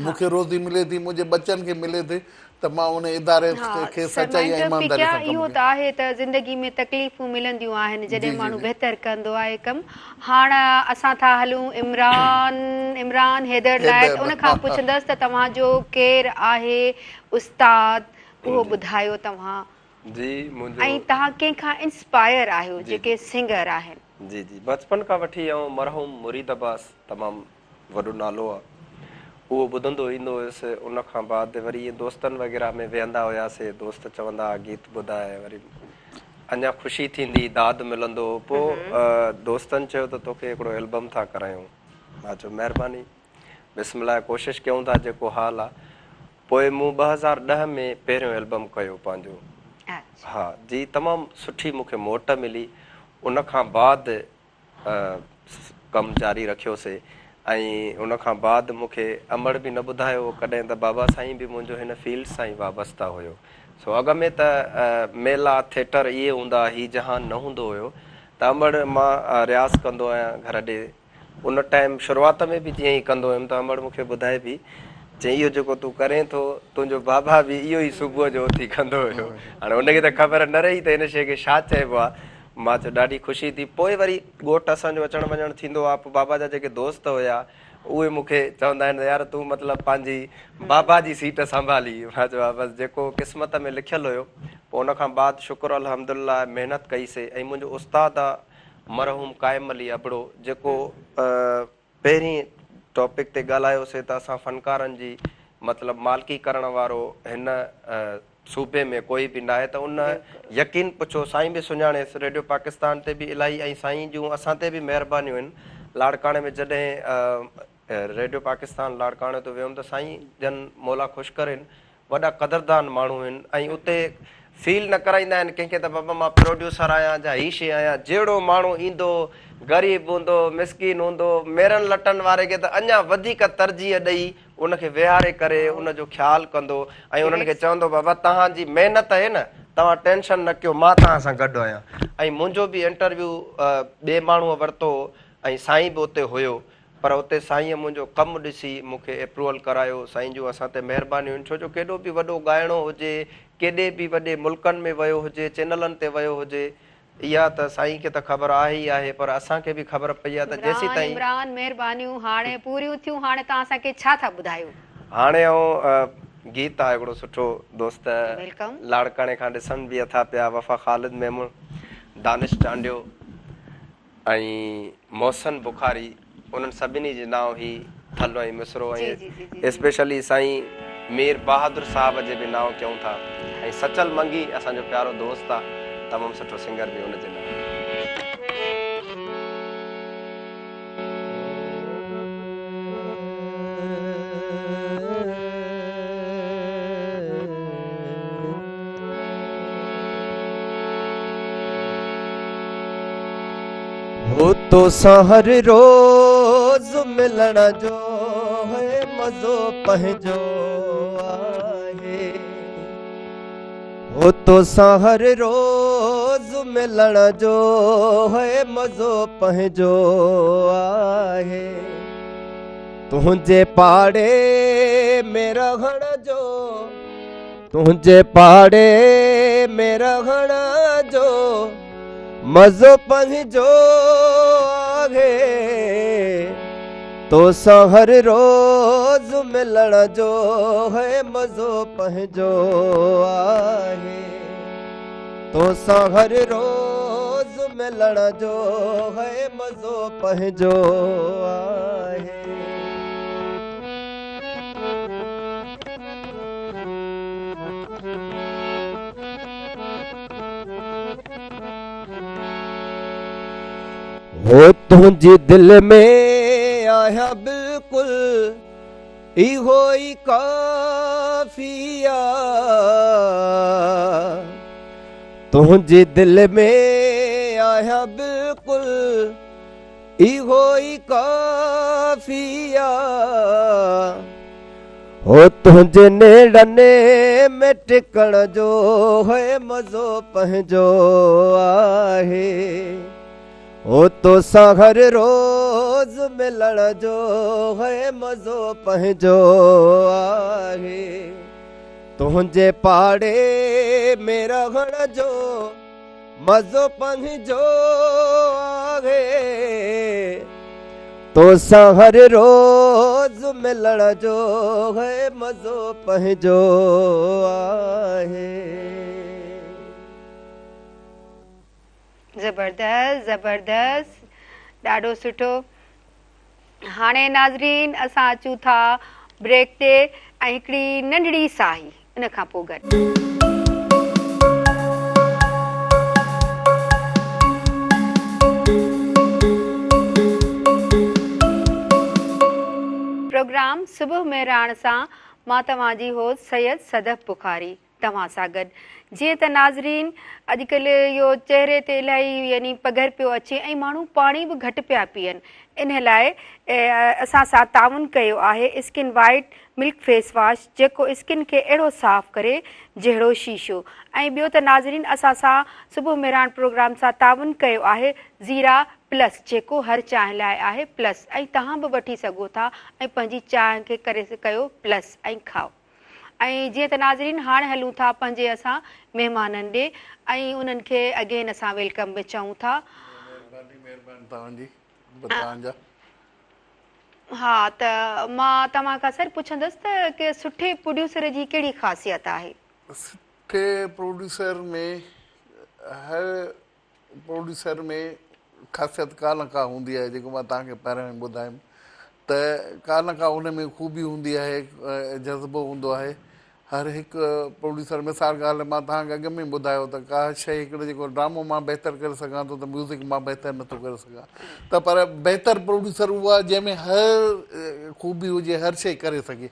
مون کي روزي ملي ٿي، منهنجي ٻچن کي ملي ٿي ته مان ان اداري کي سچائي ۽ ايمانداري سان ڪم اهو ته آهي ته زندگي ۾ تڪليفون ملنديون آهن جڏهن ماڻهو بهتر ڪندو آهي ڪم. هاڻ اسان ٿا هلون عمران عمران حيدر لاء ته ان کان پڇندس ته توهان جو ڪير آهي استاد اهو ٻڌايو توهان جي منهنجو ۽ توهان ڪنهن کان انسپائر آهيو جيڪي سنگر آهن. جي جي بچپن کان وٺي آئون مرحوم مريد عباس تمام وڏو نالو آ اهو ٻڌندو ايندو هيس ان کان بعد وري ائين دوستن وغيره ۾ ويهندا هياسي دوست چوندا ها گيت ٻڌاء وري اڃا خوشي ٿيندي داد ملندو هو پو دوستن چيو ته توکي هڪڙو البم ٿا ڪرايون مان چيو مهرباني بسم الله ڪوشش ڪيون ٿا جيڪو حال آ پوء مون 2010 ۾ پهريون البم ڪيو پنهنجو ها جي تمام سٺي مون کي موٽ ملي ان کان بعد. ڪم جاري رکيوسي ۽ ان کان بعد مون کي امڙ به نه ٻڌايو هو ڪڏهن ته بابا سائين به منهنجو هن فيلڊ سان ئي وابسته هيو سو اڳ ۾ ته ميلا ٿيٽر اهي هوندا هي جهان نه هوندو هيو ته امڙ مان رياض ڪندو آهيان گهر ڏي ان ٽائيم شروعات ۾ به جيئن ئي ڪندو هيم ته امڙ مون کي ٻڌائي پئي چئي اهو جيڪو تون ڪرين ٿو تنهنجو بابا به اهو ئي صبح جو اٿي ڪندو هيو هاڻي ان کي ته خبر نه رهي ته هن شيء کي ڇا چئبو آهي مان چيو ڏاڍي خوشي ٿي. پوء وري ڳوٺ اسان جو اچڻ وڃڻ ٿيندو آ، پوء بابا جا جيڪي دوست هيا اهي مون کي چوندا آهن ته يار تون مطلب پنهنجي بابا جي سيٽ سنڀالي. مان چيو ها بس جيڪو قسمت ۾ لکيل هيو. پوء ان کان بعد شڪر الحمدلله محنت ڪئي سي ۽ منهنجو استاد آ مرحوم قائم علي ابڙو جيڪو پهرين ٽاپڪ تي ڳالهايو سي ته اسان فنڪارن جي مطلب مالڪي ڪرڻ وارو هن صوبي ۾ ڪوئي به ناهي ته ان يقين پڇو سائين به سڃاڻيس ريڊيو پاڪستان تي به الاهي ۽ سائين جون اسان تي به مهربانيون آهن لاڙڪاڻي ۾ جڏهن ريڊيو پاڪستان لاڙڪاڻي تي ويم ته سائين جن مولا خوش ڪرين وڏا قدردان ماڻهو آهن ۽ اتي فيل نه ڪرائيندا آهن ڪنهن کي ته بابا مان پروڊيوسر آهيان جا هي شي آهيان جهڙو ماڻهو ايندو غريب هوندو مسڪين هوندو ميرن لٽن واري کي ته اڃا وڌيڪ ترجيح ڏئي ان کي ويهاري ڪري ان جو خيال ڪندو ۽ انهن کي چوندو بابا توهان جي محنت آهي نه توهان ٽينشن نه ڪيو مان توهان سان گڏ آهيان ۽ منهنجو به انٽرويو ٻئي ماڻهوء ورتو ۽ سائين به اتي هيو پر اتي سائينء منهنجو ڪم ڏسي مون کي اپروول ڪرايو. سائين جون اسان تي مهربانيون آهن، ڇو جو ڪيڏو به وڏو ڳائڻو هجي، ڪيڏي به وڏي ملڪن ۾ ويو هجي، چينلن تي ويو هجي، اها ته سائين کي ته خبر آهي ئي آهي، پر اسان کي به خبر پئي آهي ته عمران جيسيتائين. عمران مهربانيون هاڻي پوريون ٿيون هاڻي توهان اسان کي ڇا ٿا ٻڌايو. هاڻي آئون گيت آ هڪڙو سٺو دوست welcome. لاڙڪاڻي کان ڏسن به اٿا پيا وفا خالد ميمڻ، دانش چانڊيو. ۽ محسن بخاري انهن سڀني جي نانء هي ٿل ۽ مصرعو جي ۽ جي جي جي جي. اسپيشلي سائين مير بهادر صاحب جي به نانء ڪيون ٿا ۽ سچل منگي اسان جو پيارو دوست آ تمام سٺو سنگر به ان جي نانء. هو توسان هر روز ملڻ جو هي مزو پنهنجو آهي هو توسان هر روز ملڻ جو هي مزو پنهنجو آهي تنهنجي پاڙي ۾ رهڻ جو تنهنجي پاڙي ۾ رهڻ جو مزو پنهنجو آهي توسان هر روز ملڻ جو هي مزو پنهنجو آهي توسان هر روز ملڻ جو هي مزو پنهنجو آهي. هو تنهنجي دل ۾ آهيان بلڪل اهو ئي ڪافي آ تنهنجي دل ۾ آهيان بلڪل اهو ئي ڪافي آ هو تنهنجي نيڻن ۾ ٽڪڻ جو هي مزو پنهنجو آهي هو توسان هر روز ملڻ جو هي مزو پنهنجو آهي تنهنجي پاڙي ۾ رهڻ جو مزو پنهنجو آهي توسان هر روز ملڻ جو هي مزو پنهنجو آهي. زبردست زبردست ڏاڍو سٺو هاڻي ناظرين اسان اچون ٿا بريڪ تي ۽ هڪڙي ننڍڙي ساهي ان کان پوء گڏ. پروگرام صبح مهراڻ سان مان توهان جي هوسٽ سيد صدف بخاري. توهان سان گڏ. جيئن ته ناظرين اڄڪلهه اهو چهري تي الاهي يعني پگهر پيو اچي ۽ ماڻهو پاڻي به گهٽ پيا پيئن انهي لاء اسان سان تعاون ڪيو آهي skin white milk face wash جيڪو اسڪن کي اهڙو صاف ڪري جهڙو شيشو ۽ ٻيو ته ناظرين اسان سان صبح مهراڻ پروگرام سان تعاون ڪيو آهي زيرا پلس جيڪو هر چانهه لاء آهي پلس ۽ توهان به وٺي سگهو ٿا ۽ پنهنجي چانهه کي ڪري ڪيو پلس ۽ کائو. ۽ جيئن ته ناظرين هاڻ هلون ٿا پنهنجي اسان مهمانن ڏي ۽ انهن کي اگين اسان welcome به چئون ٿا. مهرباني مهرباني توهان جي توهان جا. ها ته مان توهان کان سر پڇندس ته ڪي سٺي پروڊيوسر جي ڪهڙي خاصيت آهي؟ سٺي پروڊيوسر ۾ هر پروڊيوسر ۾ خاصيت ڪا نه ڪا هوندي آهي جيڪو مان توهان کي پهريان ئي ٻڌايم ته ڪا نه ڪا ان ۾ خوبي هوندي آهي جذبو هوندو آهي هر هڪ پروڊيوسر مثال ڳالهه مان توهان کي اڳ ۾ ٻڌايو ته ڪا شيء هڪڙي جيڪو ڊرامو مان بهتر ڪري سگهان ٿو ته ميوزڪ مان بهتر نٿو ڪري سگهان ته پر بهتر پروڊيوسر اهو آهي جنهن ۾ هر خوبي هجي هر شيء ڪري سگهي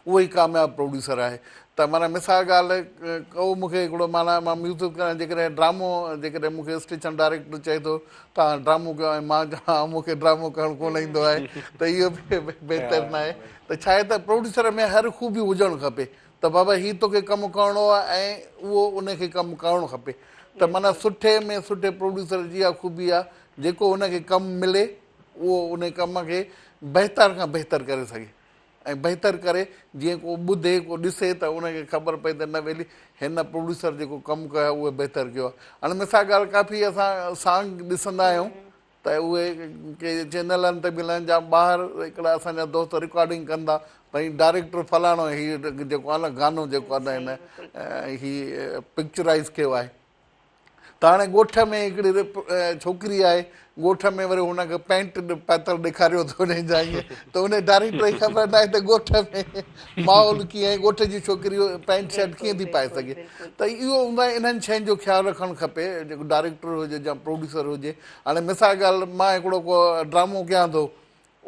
اهو ئي ڪامياب پروڊيوسر آهي ته معنيٰ مثال ڳالهه ڪو مون کي هڪڙو معنيٰ مان ميوزڪ ڪران جيڪڏهن ڊرامو جيڪڏهن مون کي اسٽيشن ڊائريڪٽر چئي ٿو توهان ڊرامو ڪيو ۽ مان چوان مون کي ڊرامو ڪرڻ ڪونه ايندو آهي ته اهو به بهتر ناهي ته ڇا آهي ته پروڊيوسر ۾ هر خوبي هجڻ کپي ته بابا هي توکي ڪم ڪرڻو آهي ۽ اهو ان کي ڪم ڪرڻو کپي ته معنيٰ سٺي ۾ سٺي پروڊيوسر جي اها خوبي آهي جيڪو ان کي ڪم ملي اهو ان ڪم کي بهتر کان بهتر ڪري سگهي ۽ بهتر ڪري جيئن ڪو ٻڌي ڪو ڏسي ته ان کي خبر پئي ته نه ٻيلي هن پروڊيوسر جيڪو ڪم ڪيو آهي اهو بهتر ڪيو آهي هاڻي مثال ڳالهه ڪافي اسان سانگ ڏسندا آهيون ته اهي ڪي چينلن تي ملن جا ٻاهر هڪڙا اسان جا دوست رڪارڊنگ ڪن ٿا ڀئي ڊائريڪٽر فلاڻو هي جيڪو آهي نه گانو جيڪو آهي نه هن هي پڪچرائز ڪيو آهي ته هاڻي ڳوٺ ۾ هڪڙي ڇوڪري آهي ڳوٺ ۾ وري هن کي پينٽ پاتل ڏيکاريو ٿو وڃي جا ائين ته ان ڊائريڪٽر کي خبر ناهي ته ڳوٺ ۾ ماحول ڪيئن آهي ڳوٺ جي ڇوڪري پينٽ شرٽ ڪيئن ٿي پائي سگهي ته اهو هوندو آهي انهن شين جو خيال رکڻ کپي جيڪو ڊائريڪٽر هجي يا پروڊيوسر هجي هاڻي مثال ڳالهه مان هڪڙو ڪو ڊرامو ڪيان ٿو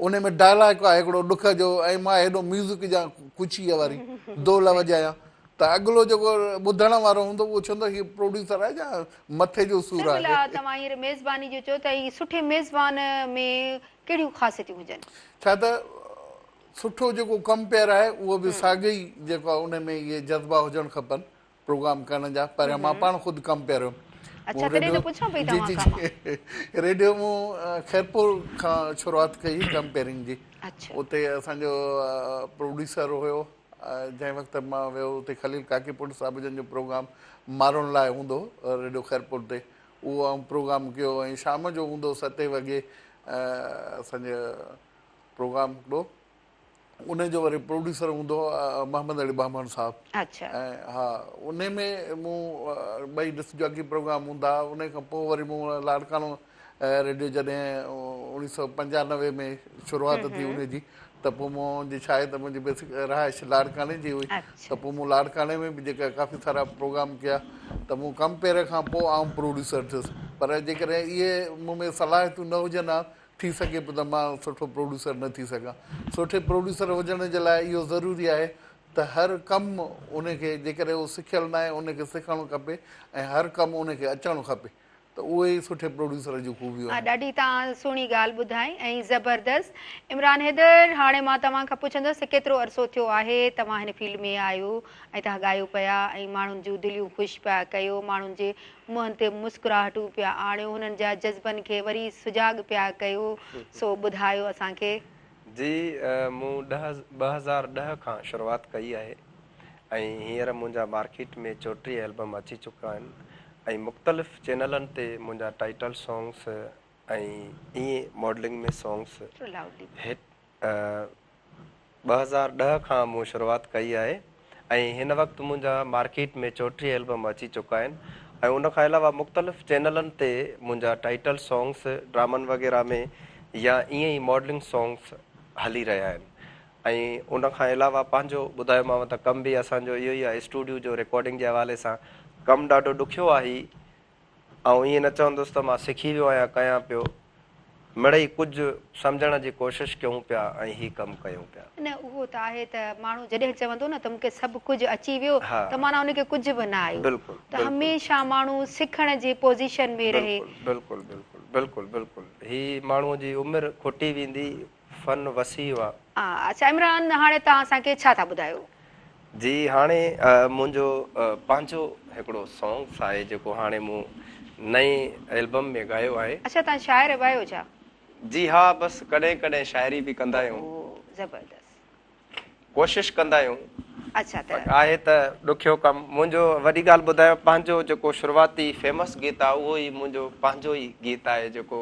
ان ۾ ڊائلاگ آهي هڪڙو ڏک جو ۽ مان هيڏو ميوزڪ جا خوشيء واري دول وڄايان ته اڳلو جيڪو ٻڌڻ وارو هوندو اهو چوندو هي پروڊيوسر آهي يا مٿي جو سور سر آهي. ڀلا توهان هينئر ميزباني جو چئو ته هي سٺي ميزبان ۾ ڪهڙيون خاصيتون هجن؟ ڇا ته سٺو جيڪو ڪمپيئر آهي اهو به ساڳئي جيڪو آهي ان ۾ اهي جذبا هجڻ کپن پروگرام ڪرڻ جا پهريان مان پاڻ خود ڪمپيئر هيم اڇا تڏهن ته پڇان پئي جي توهان جي کان مان. جي ريڊيو مون خيرپور کان شروعات ڪئي ڪمپيئرنگ جي اڇا. اتي اسان جو پروڊيوسر هيو جنهن وقت مان ويو اتي خليل ڪاڪيپوٽ صاحب جن جو پروگرام مارون لاء هوندو هو ريڊيو خيرپور تي اهو آئون پروگرام ڪيو ۽ شام جو هوندو ستين وڳي اسان جو پروگرام هڪڙو ان جو وري پروڊيوسر هوندو هو محمد علي ٻانڀڻ صاحب اڇا ۽ ها ان ۾ مون ٻئي ڊسڪ جاڪي پروگرام هوندا هئا ان کان پوء وري مون لاڙڪاڻو ريڊيو جڏهن 1995 ۾ شروعات ٿي ان جي ته پوء مون جي ڇا آهي ته منهنجي بيسڪ رهائش لاڙڪاڻي جي هئي ته پوء مون لاڙڪاڻي ۾ به جيڪا ڪافي سارا پروگرام ڪيا ته مون ڪمپيئر کان پوء آئون پروڊيوسر ٿيس پر جيڪڏهن اهي مون ۾ صلاحيتون نه هجن ها ٿي سگهي پيو ته مان سٺو پروڊيوسر نه ٿي سگهان. سٺي پروڊيوسر هجڻ جي لاء اهو ضروري آهي ته هر ڪم ان کي جيڪڏهن اهو سکيل ناهي ان کي سکڻ کپي ۽ هر ڪم ان کي اچڻ کپي ته اهي ئي سٺي پروڊيوسر جون خوبيون آهن. ڏاڍي توهان سهڻي ڳالهه ٻڌائي ۽ زبردست. عمران حيدر هاڻي مان توهان کان پڇندس ته ڪيترو عرصو ٿيو آهي توهان هن فيلڊ ۾ آهيو ۽ توهان ڳايو پيا ۽ ماڻهن جون دليون خوش پيا ڪيو ماڻهن جي منهن تي مسڪراهٽون پيا آڻيو، هنن جا جذبن کي وري سجاڳ پيا ڪيو، سو ٻڌايو اسان کي. جي مون 2010 کان شروعات ڪئي آهي ۽ هينئر منهنجا مارڪيٽ ۾ 34 البم اچي چڪا آهن ۽ مختلف چينلن تي منهنجا ٽائيٽل سانگس ۽ ائين ماڊلنگ ۾ سانگس هٽ 2010 کان مون شروعات ڪئي آهي ۽ هن وقت منهنجا مارڪيٽ ۾ 34 البم اچي چڪا آهن ۽ ان کان علاوه مختلف چينلن تي منهنجا ٽائيٽل سانگس ڊرامن وغيره ۾ يا ائين ئي ماڊلنگ سانگس هلي رهيا آهن ۽ ان کان علاوه پنهنجو ٻڌايومانو ته ڪم به اسان جو اهو ئي آهي اسٽوڊيو جو رڪارڊنگ جي حوالي سان ڪم ڏاڍو ڏکيو آهي آئون ائين نه چوندس ته مان سکي ويو آهيان ڪيان پيو. مڙئي ڪجهه سمجهڻ جي ڪوشش ڪيون پيا ۽ هي ڪم ڪيون پيا. نه اهو ته آهي ته ماڻهو جڏهن چوندو نه ته مون کي سڀ ڪجهه اچي ويو ته معنيٰ ان کي ڪجهه به نه آيو ته هميشه ماڻهو سکڻ جي پوزيشن ۾ رهي. بلڪل بلڪل بلڪل بلڪل هي ماڻهو جي عمر کٽي ويندي فن وسيع آ. اڇا عمران هاڻي توهان اسان کي ڇا ٿا ٻڌايو؟ جي هاڻي منهنجو پنهنجو هڪڙو سانگس آهي جيڪو هاڻي مون نئين البم ۾ ڳايو آهي. اڇا توهان شاعر به آهيو ڇا؟ جي ها بس ڪڏهن ڪڏهن شاعري به ڪندا آهيون. او زبردست. ڪوشش ڪندا آهيون. اڇا ته. آهي ته ڏکيو ڪم. منهنجو وڏي ڳالهه ٻڌايان پنهنجو جيڪو شروعاتي فيمس گيت آهي اهو ئي منهنجو پنهنجو ئي گيت آهي جيڪو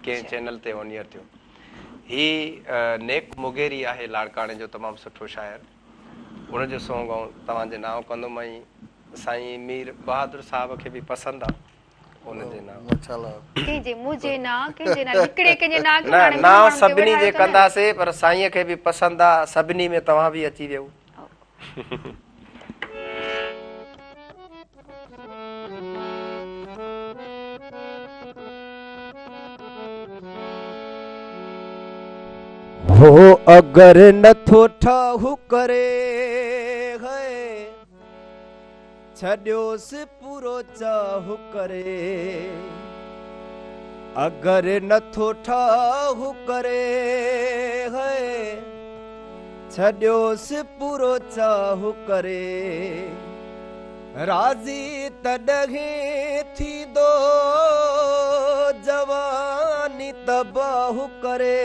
ڪنهن چينل تي آن ايئر ٿيو. هي نيڪ مغيري آهي لاڙڪاڻي جو تمام سٺو شاعر ان جو سونگ آئون توهان جي نانء ڪندم ۽ سائين مير بهادر صاحب کي به پسند آ ان جي نانء. ڪنهن جي منهنجي نانء ڪنهن جي نانء هڪڙي ڪنهن جي نانء نه نانء سڀني جي ڪنداسي پر سائين کي به پسند آ سڀني ۾ توهان به اچي ويو. هو اگر نٿو ٺاهه ڪري ڇڏيوس پورو چاهه ڪري اگر نٿو ٺاهه ڪري ڇڏيوس پورو چاهه ڪري راضي تڏهن ٿيندو جواني تباهه ڪري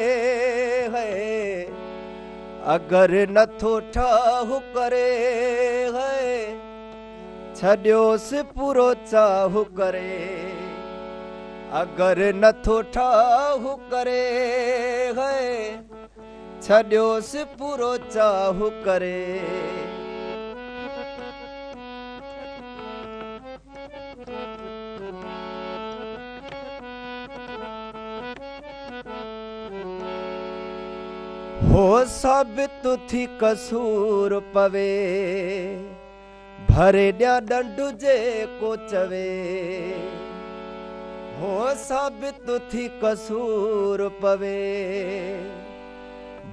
اگر نٿو ٺاهه ڪري ڇڏيوس پورو چاهه ڪري اگر نٿو ٺاهه ڪري ڇڏيوس پورو چاهه ڪري. هو ثابت ٿي قصور پوي، ڀري ڏيان ڏنڊ جيڪو چوي. هو ثابت ٿي قصور پوي،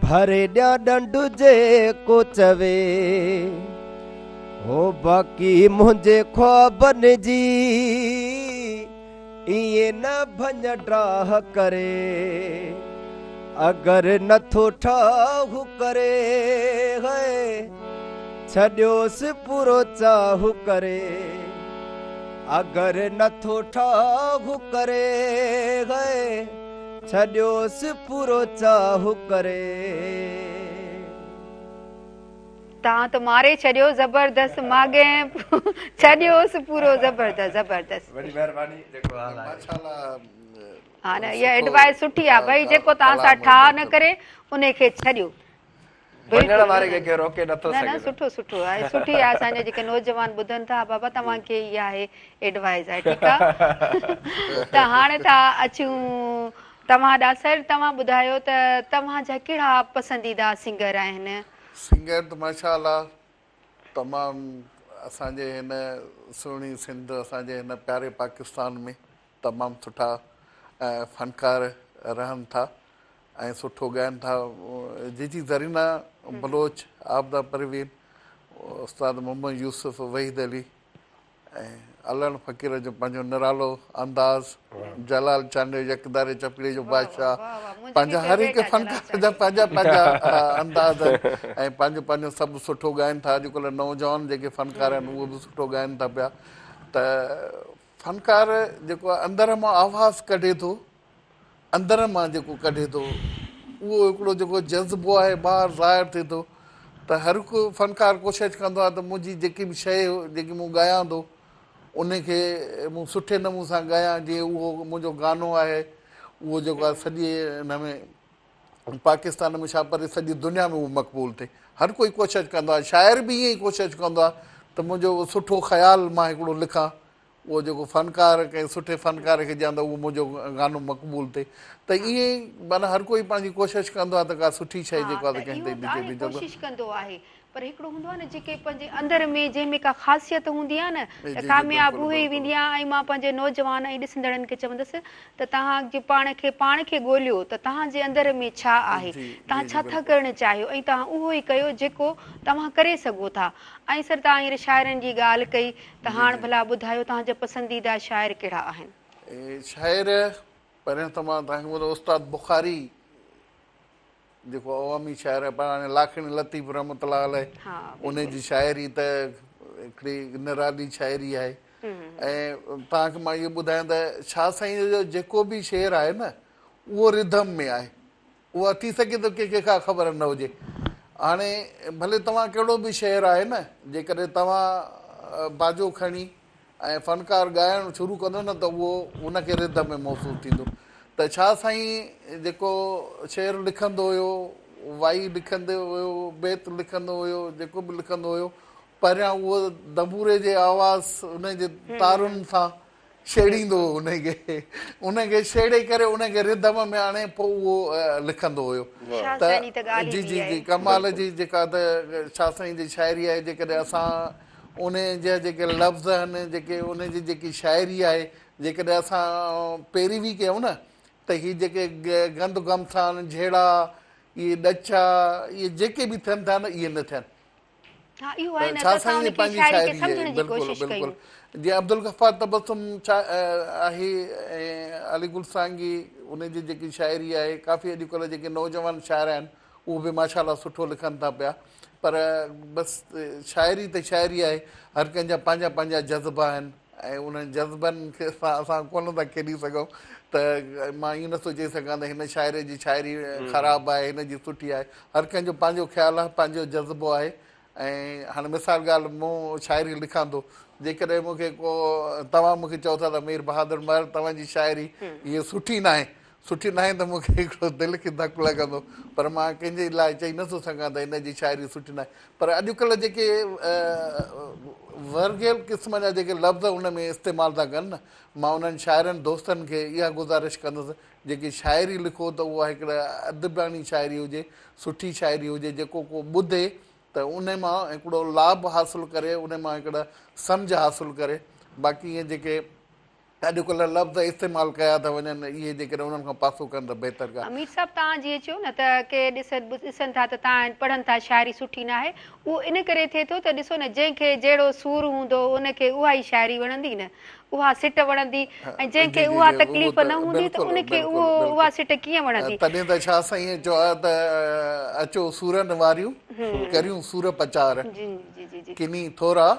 ڀري ڏيان ڏنڊ جيڪو چوي. هو باقي منهنجي خوابن جي ائين نه ڀڃ ڊاهه ڪري. اگر نٿو ٺاهه ڪري ڇڏيوس پورو چاهه ڪري. اگر نٿو ٺاهه ڪري ڇڏيوس پورو چاهه ڪري. توهان ته ماري ڇڏيو زبردست ماڳهين ڇڏيوس پورو زبردست زبردست. وڏي مهرباني جيڪو حال آهي. ماشاءالله ها نه اها ايڊوائس سٺي آ ڀئي جيڪو توهان سان ٺاهه نه ڪري انهي کي ڇڏيو. وڃڻ واري کي ڪير روڪي نٿو نه نه سگهي. سٺو سٺو آهي سٺي آهي اسان جا جيڪي نوجوان ٻڌن ٿا بابا توهان کي اها آهي ايڊوائس آهي ٺيڪ آ ته هاڻي ٿا اچون توهان ڏانهن سر توهان ٻڌايو ته توهان جا ڪهڙا پسنديده سنگر آهن. سنگر ته ماشاء الله تمام اسان جي هن سهڻي سنڌ اسان جي هن پياري پاڪستان ۾ تمام سٺا فنڪار رهن ٿا ۽ سٺو ڳائن ٿا جيجي زرينا بلوچ عابده پروين استاد محمد يوسف وحيد علي ۽ علڻ فقير جو پنهنجو نرالو انداز جلال چانڊيو يڪداري چپڙي جو بادشاهه پنهنجا هر هڪ فنڪار جا پنهنجا پنهنجا انداز آهن ۽ پنهنجو پنهنجو سڀ سٺو ڳائن ٿا اڄڪلهه نوجوان جيڪي فنڪار آهن اهي به سٺو ڳائن ٿا پيا ته فنڪار جيڪو اندر مان آواز ڪڍي ٿو اندر مان جيڪو ڪڍي ٿو اهو هڪڙو جيڪو جذبو آهي ٻاهر ظاهر ٿئي ٿو ته هر هڪ فنڪار ڪوشش ڪندو آهي ته منهنجي جيڪي به شيء جيڪي مون ڳايان ٿو ان کي مون سٺي نموني سان ڳايان جيئن اهو منهنجو گانو آهي اهو جيڪو آهي سڄي ان ۾ پاڪستان ۾ ڇا پر سڄي دنيا ۾ اهو مقبول ٿئي هر ڪوئي ڪوشش ڪندو آهي شاعر به ائين ئي ڪوشش ڪندو آهي ته منهنجو سٺو خيال مان هڪڙو لکان اهو جيڪو فنڪار ڪنهن سٺي فنڪار کي چوندو اهو منهنجو گانو مقبول ٿئي ته ائين ئي معنيٰ هر ڪوئي پنهنجي ڪوشش ڪندو آهي ته ڪا سٺي شيء ها جيڪو آهي ته ته ڪنهن اهو تائين ته ڏجي آهي به ڪوشش ڪندو آهي. پر هڪڙو هوندو آهي نه جيڪي پنهنجي اندر ۾ جنهن ۾ ڪا خاصيت هوندي آهي نه ته ڪامياب اهي ئي ويندي آهي ۽ مان پنهنجي نوجوان ۽ ڏسندڙن کي چوندس ته توهان جي پاڻ کي پاڻ کي ڳوليو ته توهان جي اندر ۾ ڇا آهي توهان ڇا ٿا ڪرڻ چاهيو ۽ توهان اهو ئي ڪيو جيڪو توهان ڪري سگهو ٿا ۽ سر توهان هينئر شاعرن جي ڳالهه ڪئي ته هاڻ ڀلا ٻڌايو توهان جا پسنديده شاعر ڪهڙا آهن؟ شاعر پهريان ته مان توهان کي ٻڌايان استاد بخاري جيڪو عوامي شاعر آهي پر هاڻي لاکڻي لطيف رحمة الله عليه ان جي شاعري ته هڪڙي نرالي شاعري آهي ۽ توهان کي مان اهو ٻڌايان ته شاهه سائين جو جيڪو به شعر آهي نه اهو رڌم ۾ آهي اها ٿي سگهي ٿو ڪنهن کي ڪا خبر نه هجي هاڻي ڀلي توهان ڪهڙو به شعر آهي نه جيڪڏهن توهان باجو کڻي ۽ فنڪار ڳائڻ شروع ڪندو نه ته اهو ان کي رڌم ۾ محسوس ٿيندو ته شاهه سائين جيڪو شعر لکندو هيو وائي لکندو هيو بيت لکندو هيو جيڪو به لکندو هيو پهريان اهو دنبوري جي آواز ان جي تارن سان شيڙيندو هو ان کي ان کي شيڙي ڪري ان کي رڌم ۾ آڻي پوء اهو لکندو هيو ته جي جي جي ڪمال جي جيڪا ته شاهه سائين جي شاعري آهي جيڪڏهن اسان انهيء جا جيڪي لفظ آهن، جيڪي انهيء جي جيڪي شاعري آهي، جيڪڏهن اسان پيروي ڪيون نه ته هي جيڪي گند گهمسان، جهيڙا، اهي ڏچا، اهي جيڪي به ٿين ٿا نه اهي نه ٿين. ها اهو آهي نه ته شاهه اسان سائين ان جي کي پنهنجي شاعري کي شاعري آهي سمجهڻ جي بلڪل ڪوشش بلڪل ڪيون. جيئن عبدالغفار تبسم آهي ۽ علي گل سانگي ان جي جيڪي شاعري آهي ڪافي اڄڪلهه جيڪي نوجوان شاعر آهن اهو به ماشاء الله سٺو لکن ٿا پيا پر بس شاعري ته شاعري آهي هر ڪنهن جا پنهنجا پنهنجا جذبا آهن ۽ انهن جذبن کي سان اسان ڪونه ٿا کيڏي سگهون ته مان ائين نٿو چئي سگهان ته هن شاعر جي شاعري خراب آهي هن جي سٺي آهي هر ڪنهن جو پنهنجو خيال آهي پنهنجو جذبو آهي ۽ هاڻي مثال ڳالهه مون شاعري لکان ٿو جيڪڏهن مون کي ڪو توهان مون کي چئو ٿا ته مير بهادر مهر توهان جي شاعري هيء سٺي ناهي سٺي ناهي ته مون کي هڪڙو دل کي ڌڪ لڳندو پر مان ڪنهن جي لاء چئي نٿو سگهان ته هن جي شاعري سٺي ناهي پر اڄڪلهه جيڪي ورگيل قسم جا جيڪي لفظ ان ۾ استعمال ٿا ڪن نه مان انهن شاعرن دوستن کي اها گذارش ڪندس جيڪي شاعري لکو ته اها هڪڙي ادباڻي شاعري هجي سٺي شاعري هجي جيڪو ڪو ٻڌي ته ان مان هڪڙو لاڀ حاصل ڪري ان مان هڪڙا سمجهه حاصل ڪري باقي ائين جيڪي اڄڪلهه لفظ استعمال ڪيا ٿا وڃن اهي جيڪڏهن انهن کان پاسو ڪن ته بهتر ڳالهه. امير صاحب توهان جيئن چيو نه ته ڪي ڏسن ٿا ته توهان پڙهن ٿا شاعري سٺي ناهي اهو ان ڪري ٿئي ٿو ته ڏسو نه جنهن کي جهڙو سور هوندو ان کي اها ئي شاعري وڻندي نه اها سٽ وڻندي ۽ جنهن کي اها تڪليف نه هوندي ته ان کي اهو اها سٽ ڪيئن وڻندي. تڏهن ته شاهه سائينء چيو آهي ته اچو سورن واريون ڪريون سور پچار ڪني ٿورا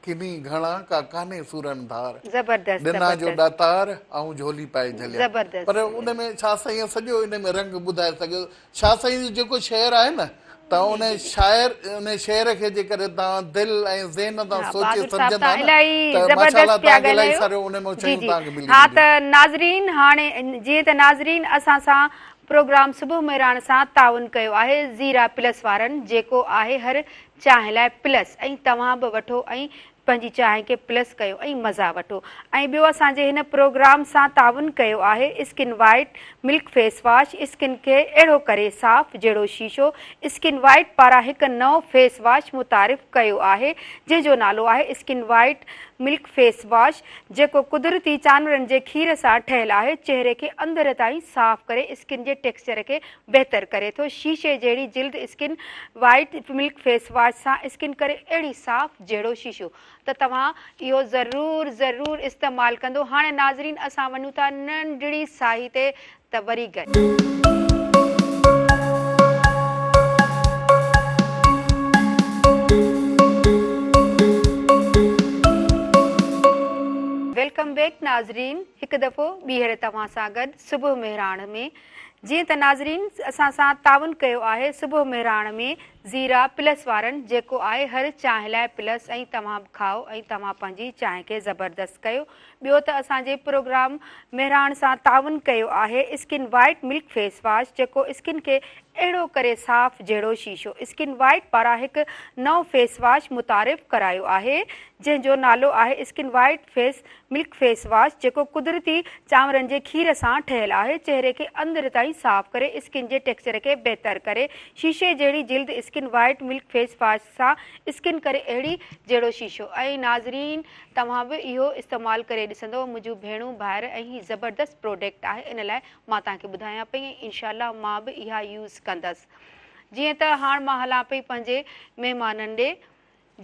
ڪني گهڻا ڪا ڪانهي سورن ڌار. زبردست ڏنا جو زبردست. ڏاتار آئون جهولي پائي جهليان. زبردست. پر ان ۾ شاهه سائين سڄو ان ۾ رنگ ٻڌائي سگهيو. شاهه سائين جو جيڪو شعر آهي نه ته ان شاعر ان شعر کي جيڪڏهن توهان دل ۽ ذهن تان ها سوچي بهادر صاحب سمجهندا توهان نه الاهي ته ماشاء الله زبردست پيا توهان کي الاهي ڳالهايو ساريون ان مان جي شيون جي توهان کي ملي ها وينديون. ته ناظرين هاڻي جيئن ته ناظرين اسان سان پروگرام صبح مهراڻ سان تعاون ڪيو آهي زيرا پلس وارن جيڪو آهي هر چانهه لاء پلس ۽ توهان به وٺو ۽ پنهنجي چانهه کي پلس ڪيو ۽ مزا وٺو ۽ ٻيو اسان جي هن پروگرام سان تعاون ڪيو آهي skin white milk face wash skin کي اهڙو ڪري صاف جهڙو شيشو اسڪن وائيٽ پاران هڪ نئون فيس واش متعارف ڪيو آهي جنهن جو نالو آهي skin white milk face wash جيڪو قدرتي چانورن جي کير سان ٺهيل آهي چهري کي اندر تائين صاف ڪري اسڪن جي ٽيڪسچر کي بهتر ڪري ٿو شيشي جهڙي جلد skin white milk face wash سان اسڪن ڪري اهڙي صاف جهڙو شيشو ته توهان اهو ضرور ضرور استعمال ڪندو هاڻي ناظرين اسان وڃون ٿا ننڍڙي ساهي تي ته وري گڏ. Welcome back ناظرين هڪ دفعو ٻيهر توهان سان گڏ صبح مهراڻ ۾ جيئن ته ناظرين اسان سان تعاون ڪيو آهي صبح مهراڻ ۾ زيرا پلس وارن جيڪو آهي هر چانهه لاء پلس ۽ توهان به کائو ۽ توهان پنهنجي چانهه کي زبردست ڪيو ٻيو ته اسان جي پروگرام مهراڻ سان تعاون ڪيو آهي skin white milk face wash جيڪو اسڪن کي اهڙو ڪري صاف جهڙو شيشو اسڪن وائيٽ پاران هڪ نئون فيس واش متعارف ڪرايو آهي جنهن جو نالو آهي skin white face milk face wash جيڪو قدرتي چانورن جي کير سان ٺهيل آهي چهري کي اندر تائين صاف ڪري اسڪن جي ٽيڪسچر کي بهتر ڪري شيشي جهڙي جلد skin Skin white milk face wash سان اسڪن ڪري اهڙي جهڙو شيشو ۽ ناظرين توهان به اهو استعمال ڪري ڏسندو منهنجون ڀيڻون ڀائر ۽ هي زبردست پروڊڪٽ آهي ان لاء مان توهان کي ٻڌايان پئي ۽ انشاء الله مان به اها يوز ڪندس جيئن ته هاڻ مان هلان پئي پنهنجي مهمانن ڏي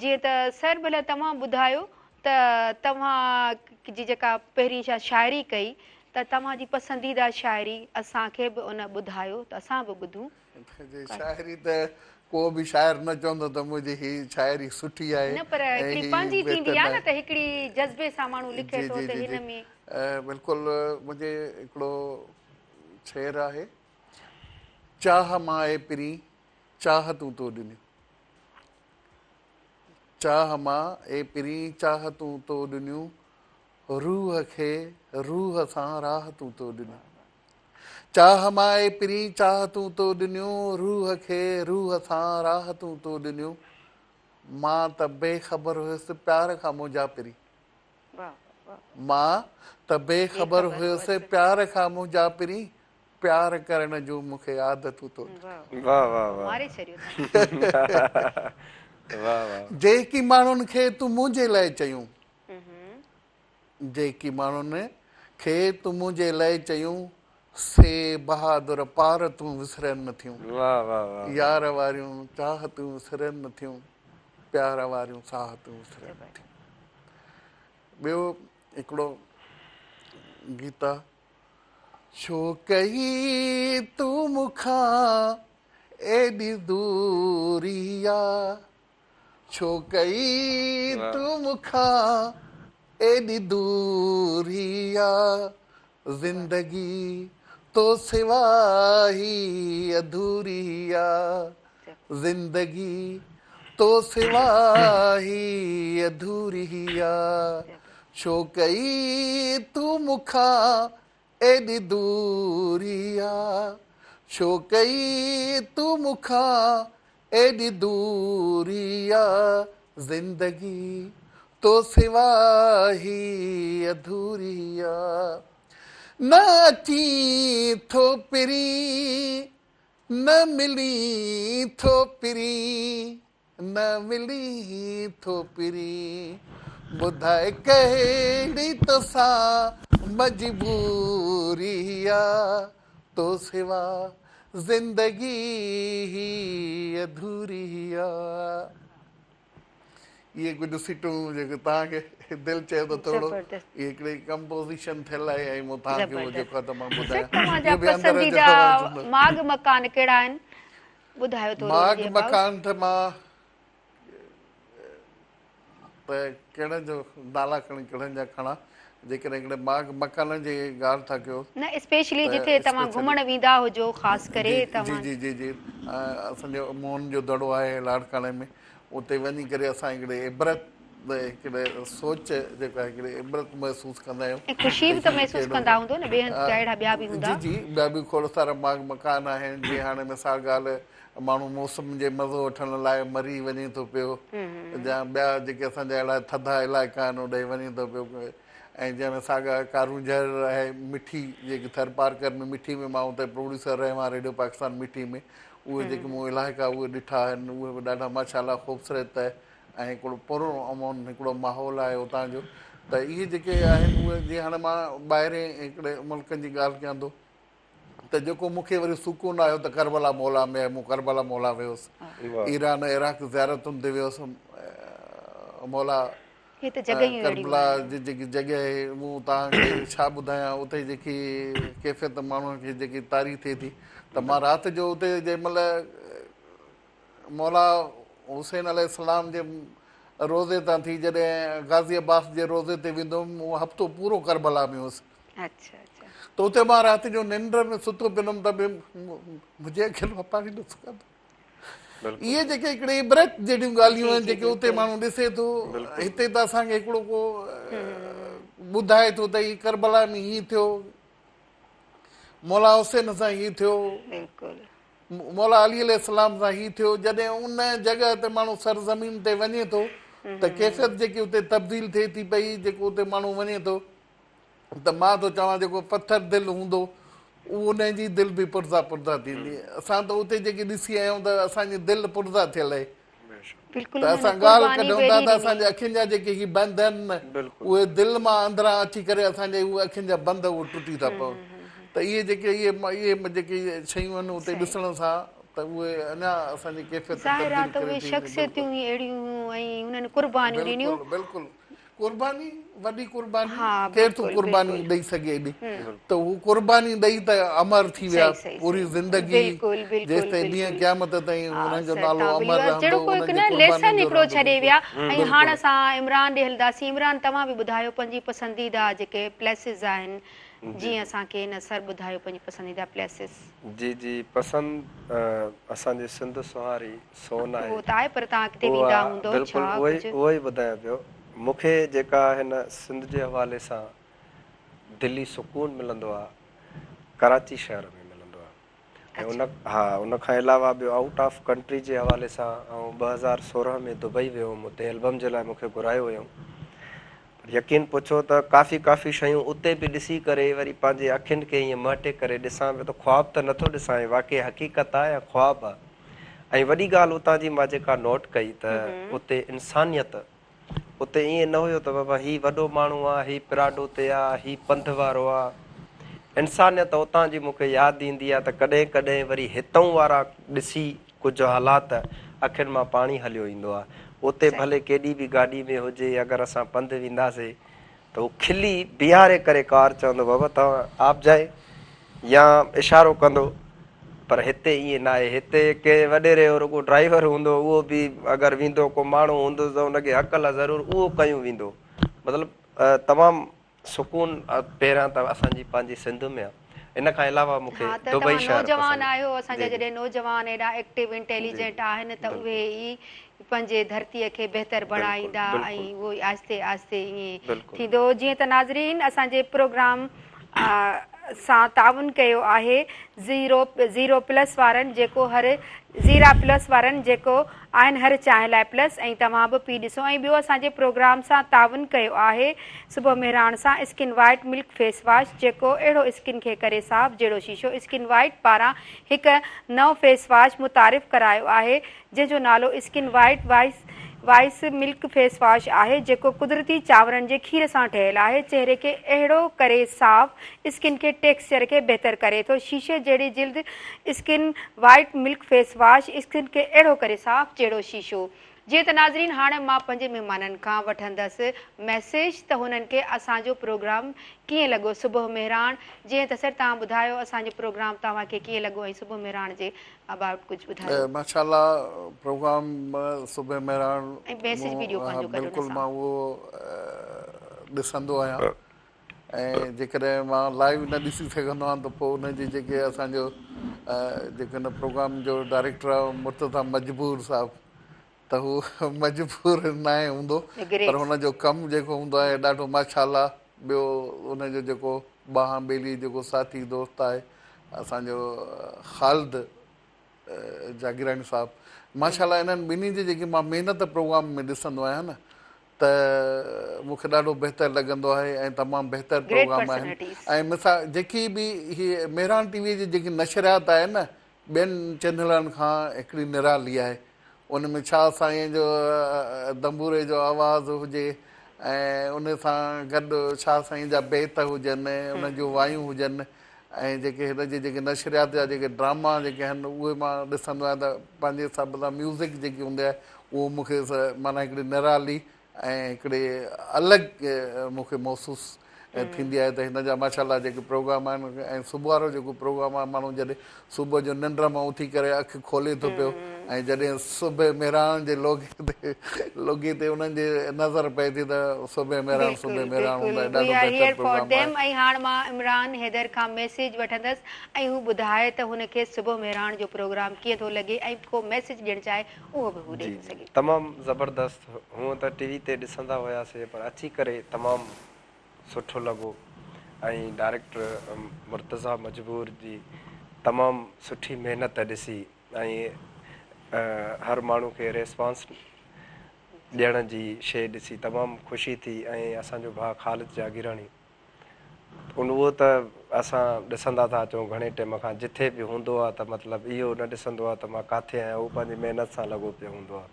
جيئن ته سر ڀلا توهان ٻڌايو ته توهان جي جيڪا پهرين شا شاعري ڪئي ته توهان جي پسنديده شاعري اسان کي به ان ٻڌايو ته اسان به ٻڌون. جي شاعري ته ڪو به شاعر نه چوندو ته منهنجي هي شاعري سٺي آهي نه پر ۽ هڪڙي هي پنهنجي ٿيندي بهتر آهي نه ناهي. ته هڪڙي جذبي سان ماڻهو لکي جي ٿو جي ته جي هن جي ۾. بلڪل منهنجي هڪڙو شعر آهي چاهه مان اي پرين چاهتون تو ڏنيون. چاهه مان اي پرين چاهتون تو ڏنيون، روح کي روح سان راحتون تو ڏنيون. چاهه مان اي پرين چاهتون تو ڏنيون، روح کي روح سان راحتون تو ڏنيون. مان ته بي خبر هيس پيار کان منهنجا پرين. مان ته بي خبر هيس پيار کان منهنجا پرين، پيار ڪرڻ جون مون کي عادتون تو ڏنيون. واه واه واه. ماري ڇڏيو تون. واه واه. جيڪي ماڻهن کي تون منهنجي لئه چيون. جيڪي ماڻهن کي تون منهنجي لئه چيون، سي بهادر پارتون وسرن نه ٿيون. واه واه واه. يار واريون چاهتون وسرن نه ٿيون، پيار واريون ساهتون وسرن نه ٿيون. ٻيو هڪڙو گيت آ. ڇو ڪئي تون مون کان ايڏي دوري آ ڇو ڪئي تون مون کان ايڏي دوري آ زندگي تو سوا هي اڌوري آ زندگي تو سوا هي اڌوري آ ڇو ڪئي تون مون کان ايڏي دوري آ ڇو ڪئي تون مون کان ايڏي دوري آ زندگي تو سوا هي اڌوري آ نه اچين ٿو پرين نه ملين ٿو پرين نه ملين ٿو پرين ٻڌاء ڪهڙي توسان مجبوري آ تو سوا زندگي هي اڌوري آ. اهي ڪجهه سٽون جيڪي توهان کي دل چيو ته ٿورو اهي هڪڙي ڪمپوزيشن ٿيل آهي ۽ مون توهان کي اهو جيڪو آهي ته مان ٻڌايان. توهان جا پسنديده ماڳ مڪان ڪهڙا آهن ٻڌايو ٿورو ماڳ مڪان ته مان ته ڪهڙن جو نالا کڻي ڪهڙن جا کڻان جيڪڏهن هڪڙي ماڳ مڪانن جي ڳالهه ٿا ڪيو نه اسپيشلي جتي توهان گهمڻ ويندا هجو خاص ڪري توهان جي جي جي جي اسان جو موهن جو دڙو آهي لاڙڪاڻي ۾ اتي وڃي ڪري اسان هڪڙي عبرت هڪڙي سوچ جيڪا هڪڙي عبرت محسوس ڪندا آهيون ۽ خوشي به ته محسوس ڪندا هوندو نه ٻئي هنڌ ته اهڙا ٻيا به هوندا. جي جي ٻيا به کوڙ سارا ماڳ مڪان آهن جيئن هاڻي مثال ڳالهه ماڻهو موسم جي مزو وٺڻ لاء مري وڃي ٿو پيو يا ٻيا جيڪي اسان جا اهڙا ٿڌا علائقا آهن اوڏانهن وڃي ٿو پيو ۽ جنهن ۾ ساڳا ڪارونجهر آهي مٺي جيڪي ٿرپارڪر ۾ مٺي ۾ مان اتي پروڊيوسر رهيو آهيان ريڊيو پاڪستان مٺي ۾ اهي جيڪي مون علائقا اهي ڏٺا آهن اهي به ڏاڍا ماشاء الله خوبصورت ۽ هڪڙو پر امن هڪڙو ماحول آهي اتان جو ته اهي جيڪي آهن اهي جيئن هاڻي مان ٻاهرين هڪڙي ملڪن جي ڳالهه ڪيان ٿو ته جيڪو مون کي وري سڪون آيو ته ڪربلا مولا ۾ مون ڪربلا مولا ويس ايران عراق زيارتن تي ويس مولا ڪربلا جي جيڪي جڳهه آهي مون توهان کي ڇا ٻڌايان اتي جيڪي ڪيفيت ماڻهن کي جيڪي طاري ٿئي ٿي ته مان رات جو اتي جنهن مهل مولا حسين عليه السلام جي روضي تان ٿي جڏهن غازي عباس جي روضي تي ويندو هوم مون هفتو پورو ڪربلا ۾ هوس ته اتي مان رات جو ننڊ ۾ ستو پيل هوم ته به منهنجي اکين مان پاڻي نه سڪندو. اهي جيڪي هڪڙي عبرت جهڙيون ڳالهيون آهن جيڪي اتي ماڻهو ڏسي ٿو هتي ته اسان کي هڪڙو ڪو ٻڌائي ٿو ته هي ڪربلا ۾ هي ٿيو مولا حسين سان هي ٿيو مولا علي عليه السلام سان هي ٿيو جڏهن ان جڳهه تي ماڻهو سرزمين تي وڃي ٿو ته ڪيفيت جيڪي اتي تبديل ٿئي ٿي پئي جيڪو اتي ماڻهو وڃي ٿو ته مان ٿو چوان جيڪو پٿر دل هوندو اهو انهن جي دل به پرزا پرزا ٿيندي. اسان ته اتي جيڪي ڏسي آيا آهيون ته اسان جي دل پرزا ٿيل آهي. بلڪل ته انهن اسان ڳالهه قرباني ڪڍون به ٿا ايڏي ته اسان ڏني. جي اکين جا جيڪي هي بند آهن نه اهي دل مان اندران اچي ڪري اسان جي اهي اکين جا بند اهي ٽٽي ٿا پون ته اهي جيڪي اهي اهي جيڪي شيون آهن اتي صحيح. ڏسڻ سان ته اهي اڃا اسان جي ڪيفيت ظاهر آ تبديل ته ڪري اهي ٿي وڃي. شخصيتيون بلڪل ئي اهڙيون هيون ۽ انهن قربانيون ڏنيون. بلڪل بلڪل قرباني وڏي قرباني ها ڪير ٿو بلڪل قرباني بلڪل ڏئي سگهي ايڏي ته هو قرباني ڏئي ته امر ٿي ويا صحيح صحيح پوري صحيح زندگي بلڪل بلڪل جيستائين ڏينهن بلڪل قيامت تائين ها انهن جو سر نالو تان امر بلڪل رهندو جهڙو ڪو هڪ انهن جي نه قربانين ليسن جو هڪڙو رهندو ڇڏي بلڪل ويا ۽ هاڻ بلڪل اسان عمران ڏي هلنداسين عمران توهان به ٻڌايو پنهنجي پسنديده جيڪي پليسز آهن جي جيئن جي اسان کي نه سر ٻڌايو پنهنجي پسنديده پليسز. جي جي پسند اسان جي سنڌ سونهاري سون آهي اهو ته آهي پر توهان ڪٿي اها ويندا هوندؤ بلڪل ڇا اهو ئي ڪجهه. اهو ئي ٻڌايان پيو مون کي جيڪا هن سنڌ جي حوالي سان دلي سڪون ملندو آ ڪراچي شهر ۾ ملندو آ ۽ ان ها ان کان علاوه ٻيو آئوٽ آف ڪنٽري جي حوالي سان آئون 2016 ۾ دبئي ويو هوم اتي البم جي لاء مون کي گهرايو هيائون پر يقين پڇو ته ڪافي ڪافي شيون اتي به ڏسي ڪري وري پنهنجي اکين کي ائين مهٽي ڪري ڏسان پيو ته خواب ته نٿو ڏسان هي واقعي حقيقت آ يا خواب آ ۽ وڏي ڳالهه اتان جي مان جيڪا نوٽ ڪئي ته اتي انسانيت اتي ائين نه هيو ته بابا هي وڏو ماڻهو آ، هي پراڊو تي آ، هي پنڌ وارو آ. انسانيت اتان جي مون کي ياد ايندي آ ته ڪڏهن ڪڏهن وري هتئون وارا ڏسي ڪجهه حالات اکين مان پاڻي هليو ايندو آ. اتي ڀلي ڪيڏي به گاڏي ۾ هجي اگر اسان پنڌ وينداسي ته هو کلي بيهاري ڪري ڪار چوندو بابا توهان آپ جائي يا اشارو ڪندو پر هتي ائين ناهي هتي ڪنهن وڏيري جو رڳو ڊرائيور هوندو اهو به اگر ويندو ڪو ماڻهو هوندس ته ان کي هڪل ضرور اهو ڪيون ويندو مطلب تمام سڪون پهريان ته اسان جي پنهنجي سنڌ ۾ آ ان کان علاوه مون کي ها ته دبئي توهان شهر نوجوان پسند آهيو اسان جا جي جي جڏهن نوجوان ايڏا ايڪٽو جي انٽيليجنٽ آهن ته بلڪل اهي ئي پنهنجي ڌرتيء کي بهتر بلڪل بڻائيندا ۽ بلڪل اهو ئي آهستي آهستي ائين بلڪل ٿيندو. جيئن ته ناظرين اسان جي پروگرام سان تعاون ڪيو آهي زيرو زيرو پلس وارن جيڪو هر زيرا پلس وارن جيڪو آهن هر چانهه لاء پلس ۽ توهان به پي ڏسو ۽ ٻيو اسان جي پروگرام سان تعاون ڪيو آهي صبح مهراڻ سان skin white milk face wash جيڪو اهڙو اسڪن کي ڪري صاف جهڙو شيشو اسڪن وائيٽ پاران هڪ نئون فيس واش متعارف ڪرايو آهي جنهن جو نالو skin white voice milk face wash آهي، جيڪو قدرتي چانورن جي کير سان ٺهيل آهي، چهري کي اهڙو ڪري صاف، اسڪن کي ٽيڪسچر کي بهتر ڪري ٿو، شيشي جهڙي جلد skin white milk face wash skin کي اهڙو ڪري صاف جهڙو شيشو. جيئن ته ناظرين هاڻ مان پنهنجي مهمانن کان وٺندس ميسيج ته هنن کي اسان جو پروگرام ڪيئن لڳو صبح مهراڻ جيئن ته سر توهان ٻڌايو اسان جو پروگرام توهان کي ڪيئن لڳو ۽ صبح مهراڻ جي ابائوٽ ڪجهه ٻڌايو. ماشاء الله پروگرام صبح مهراڻ ۽ ميسيج به ڏيو پنهنجو گڏ ان بلڪل سان. مان اهو ڏسندو آهيان ۽ جيڪڏهن مان لائيو نه ڏسي سگهندو آهيان ته پوء ان جي جيڪي اسان جو جيڪو هن پروگرام جو ڊائريڪٽر آهي مرتضيٰ مجبور صاحب ته هو مجبور ناهي هوندو پر هن جو ڪم جيڪو هوندو آهي ڏاڍو ماشاء الله ٻيو ان جو جيڪو ٻانهن ٻيلي جيڪو ساٿي دوست آهي اسان جو خالد جاگيراڻي صاحب ماشاء الله انهن ٻنهي جي جيڪي مان محنت پروگرام ۾ ڏسندو آهيان نه ته مون کي ڏاڍو بهتر لڳندو آهي ۽ تمام بهتر پروگرام آهن ۽ مثال جيڪي به هي مهراڻ ٽي وي جي جيڪي نشريات آهي نه ٻين چينلن کان هڪڙي نرالي آهي. ان ۾ شاهه سائين جو دنبوري جو آواز هجي ۽ ان سان گڏ شاهه سائين جا بيت هجن، ان جون وايون هجن ۽ جيڪي هن جي جيڪي نشريات جا جيڪي ڊراما جيڪي آهن اهي مان ڏسندو آهيان ته پنهنجي حساب سان ميوزڪ جيڪي هوندي آهي اهو مون کي معنيٰ هڪڙي نرالي ۽ هڪڙي الڳ مون کي محسوس ٿيندي آهي ته هن جا ماشاء الله جيڪي پروگرام آهن ۽ صبح وارو جيڪو پروگرام آهي ماڻهو جڏهن صبح جو ننڊ مان اٿي ڪري اک کولي ٿو پيو ۽ جڏهن صبح مهراڻ جي لوگي تي لوگي تي انهن جي نظر پئي ٿي ته صبح مهراڻ صبح مهراڻ هوندو آهي ڏاڍو بهتر پروگرام آهي. ۽ هاڻ مان عمران حيدر کان ميسيج وٺندس ۽ هو ٻڌائي ته هن کي صبح مهراڻ جو پروگرام ڪيئن ٿو لڳي ۽ ڪو ميسيج ڏيڻ چاهي اهو به هو ڏئي جي ٿو جي سگهي. تمام زبردست هونء ته ٽي وي تي ڏسندا هياسي پر اچي ڪري تمام سٺو لڳو ۽ ڊائريڪٽر مرتضيٰ مجبور جي تمام سٺي محنت ڏسي ۽ هر ماڻهو کي ريسپانس ڏيڻ جي شي ڏسي تمام خوشي ٿي ۽ اسان جو ڀاء خالد جاگيراڻي ان اهو ته اسان ڏسندا ٿا اچون گهڻي ٽيم کان جٿي به هوندو آ ته مطلب اهو نه ڏسندو آ ته مان ڪاٿي آهيان اهو پنهنجي محنت سان لڳو پيو هوندو آ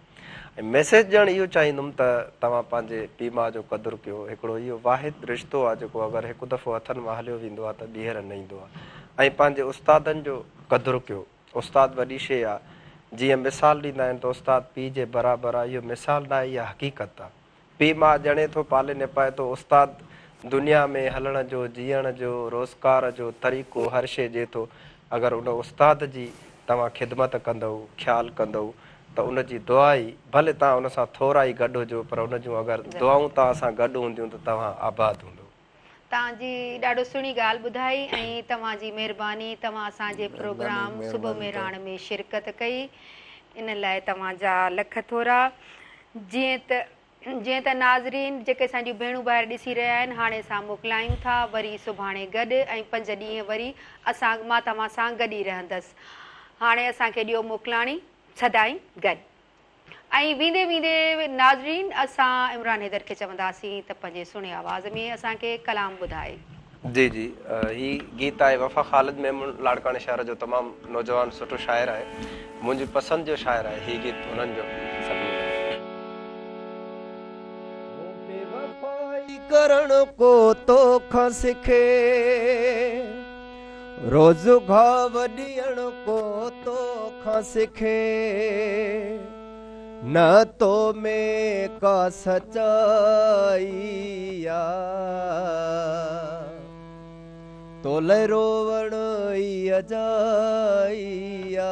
۽ ميسيج ڏيڻ اهو چاهيندم ته توهان پنهنجي پيء ماء جو قدر ڪيو هڪڙو اهو واحد رشتو آ جيڪو اگر هڪ دفعو هٿن مان هليو ويندو آ ته ٻيهر نه ايندو آ ۽ پنهنجي استادن جو قدر ڪيو استاد وڏي شيء آ جيئن مثال ڏيندا آهن ته استاد پيء جي برابر آ اهو مثال ناهي اها حقيقت آ. پيء ماء ڄڻي ٿو، پالي نپائي ٿو، استاد دنيا ۾ هلڻ جو، جيئڻ جو، روزگار جو طريقو هر شيء ڏئي ٿو، اگر ان استاد جي توهان خدمت ڪندؤ، خيال ڪندؤ ته ان جي دعا ئي، ڀلي توهان ان سان ٿورا ئي گڏ هجو پر ان جون اگر دعائون توهان سان گڏ هونديون ته توهان آباد هوندؤ. توهان جي ڏاڍو سهڻي ڳالهه ٻڌائي ۽ توهان جي مهرباني توهان اسان جي پروگرام صبح مهراڻ ۾ شرڪت ڪئي ان لاء توهان جا لک ٿورا جيئن ته جيئن ته ناظرين جيڪي اسان جون ڀيڻون ڀائر ڏسي رهيا آهن هاڻي اسان موڪلايون ٿا وري سڀاڻي گڏ ۽ پنج ڏينهن وري اسان مان توهان سان گڏ ئي رهندس هاڻي اسان کي ڏيو موڪلاڻي سدائين گڏ ۽ ويندي ويندي ناظرين اسان عمران حيدر کي چونداسين ته پنهنجي سهڻي آواز ۾ اسان کي ڪلام ٻڌائي. جي جي هي گيت آهي وفا خالد ميمڻ لاڙڪاڻي شهر جو تمام نوجوان سٺو شاعر آهي منهنجي پسند جو شاعر آهي هي گيت انهن جو سڀني لاء. هو بيوفائي ڪرڻ ڪو توکان سکي. روز گهاو ڏيڻ ڪو تو کان سکي نه تو ۾ ڪا سچائي آ تو لئه روئڻ ئي اجائي آ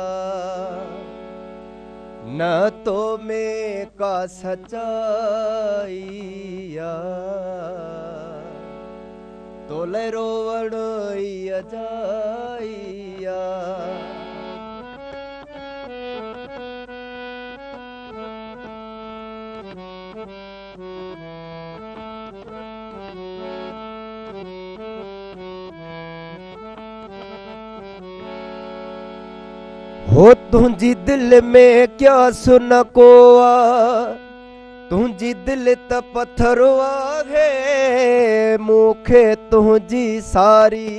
نه تو ۾ ڪا سچائي آ. تو لئه روئڻ ئي اجائي آ. هو تنهنجي دل ۾ قياس نه ڪو آ. تنهنجي دل ته پٿر آهي، مون کي تنهنجي ساري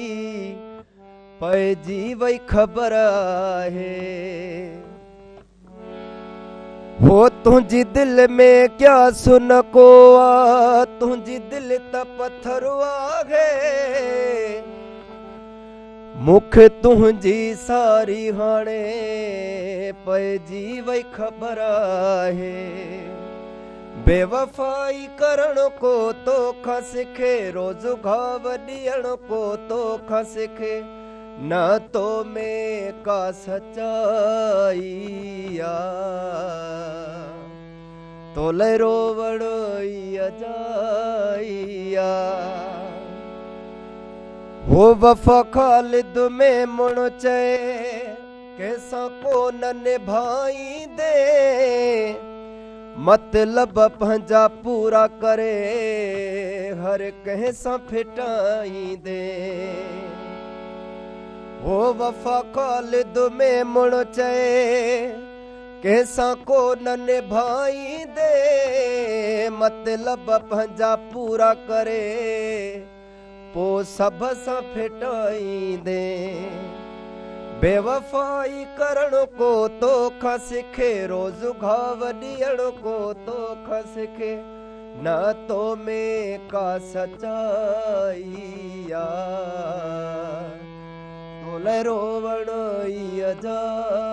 پئجي وئي خبر آهي. هو تنهنجي دل ۾ قياس نه ڪو آ، تنهنجي دل ته پٿر آهي. مون کي تنهنجي ساري هاڻي پئجي وئي خبر آهي. بيوفائي ڪرڻ ڪو توکان سکي، روز گهاو ڏيڻ ڪو توکان سکي، نه تو ۾ ڪا سچائي آ، تو لئه روئڻ ئي اجائي آ. هو وفا خالد ميمڻ چئي، ڪنهن سان ڪو نه نڀائيندين، مطلب پنهنجا پورا ڪري، هر ڪنهن سان ڦٽائيندين. هو وفا خالد ميمڻ چئي، ڪنهن سان ڪو نه نڀائيندين، مطلب پنهنجا پورا ڪري، پو سڀ سان ڦٽائيندين. بيوفائي ڪرڻ ڪو توکان سکي، روز گهاو ڏيڻ ڪو توکان سکي، نه تو ۾ ڪا سچائي آ، تو لئه روئڻ ئي اجائي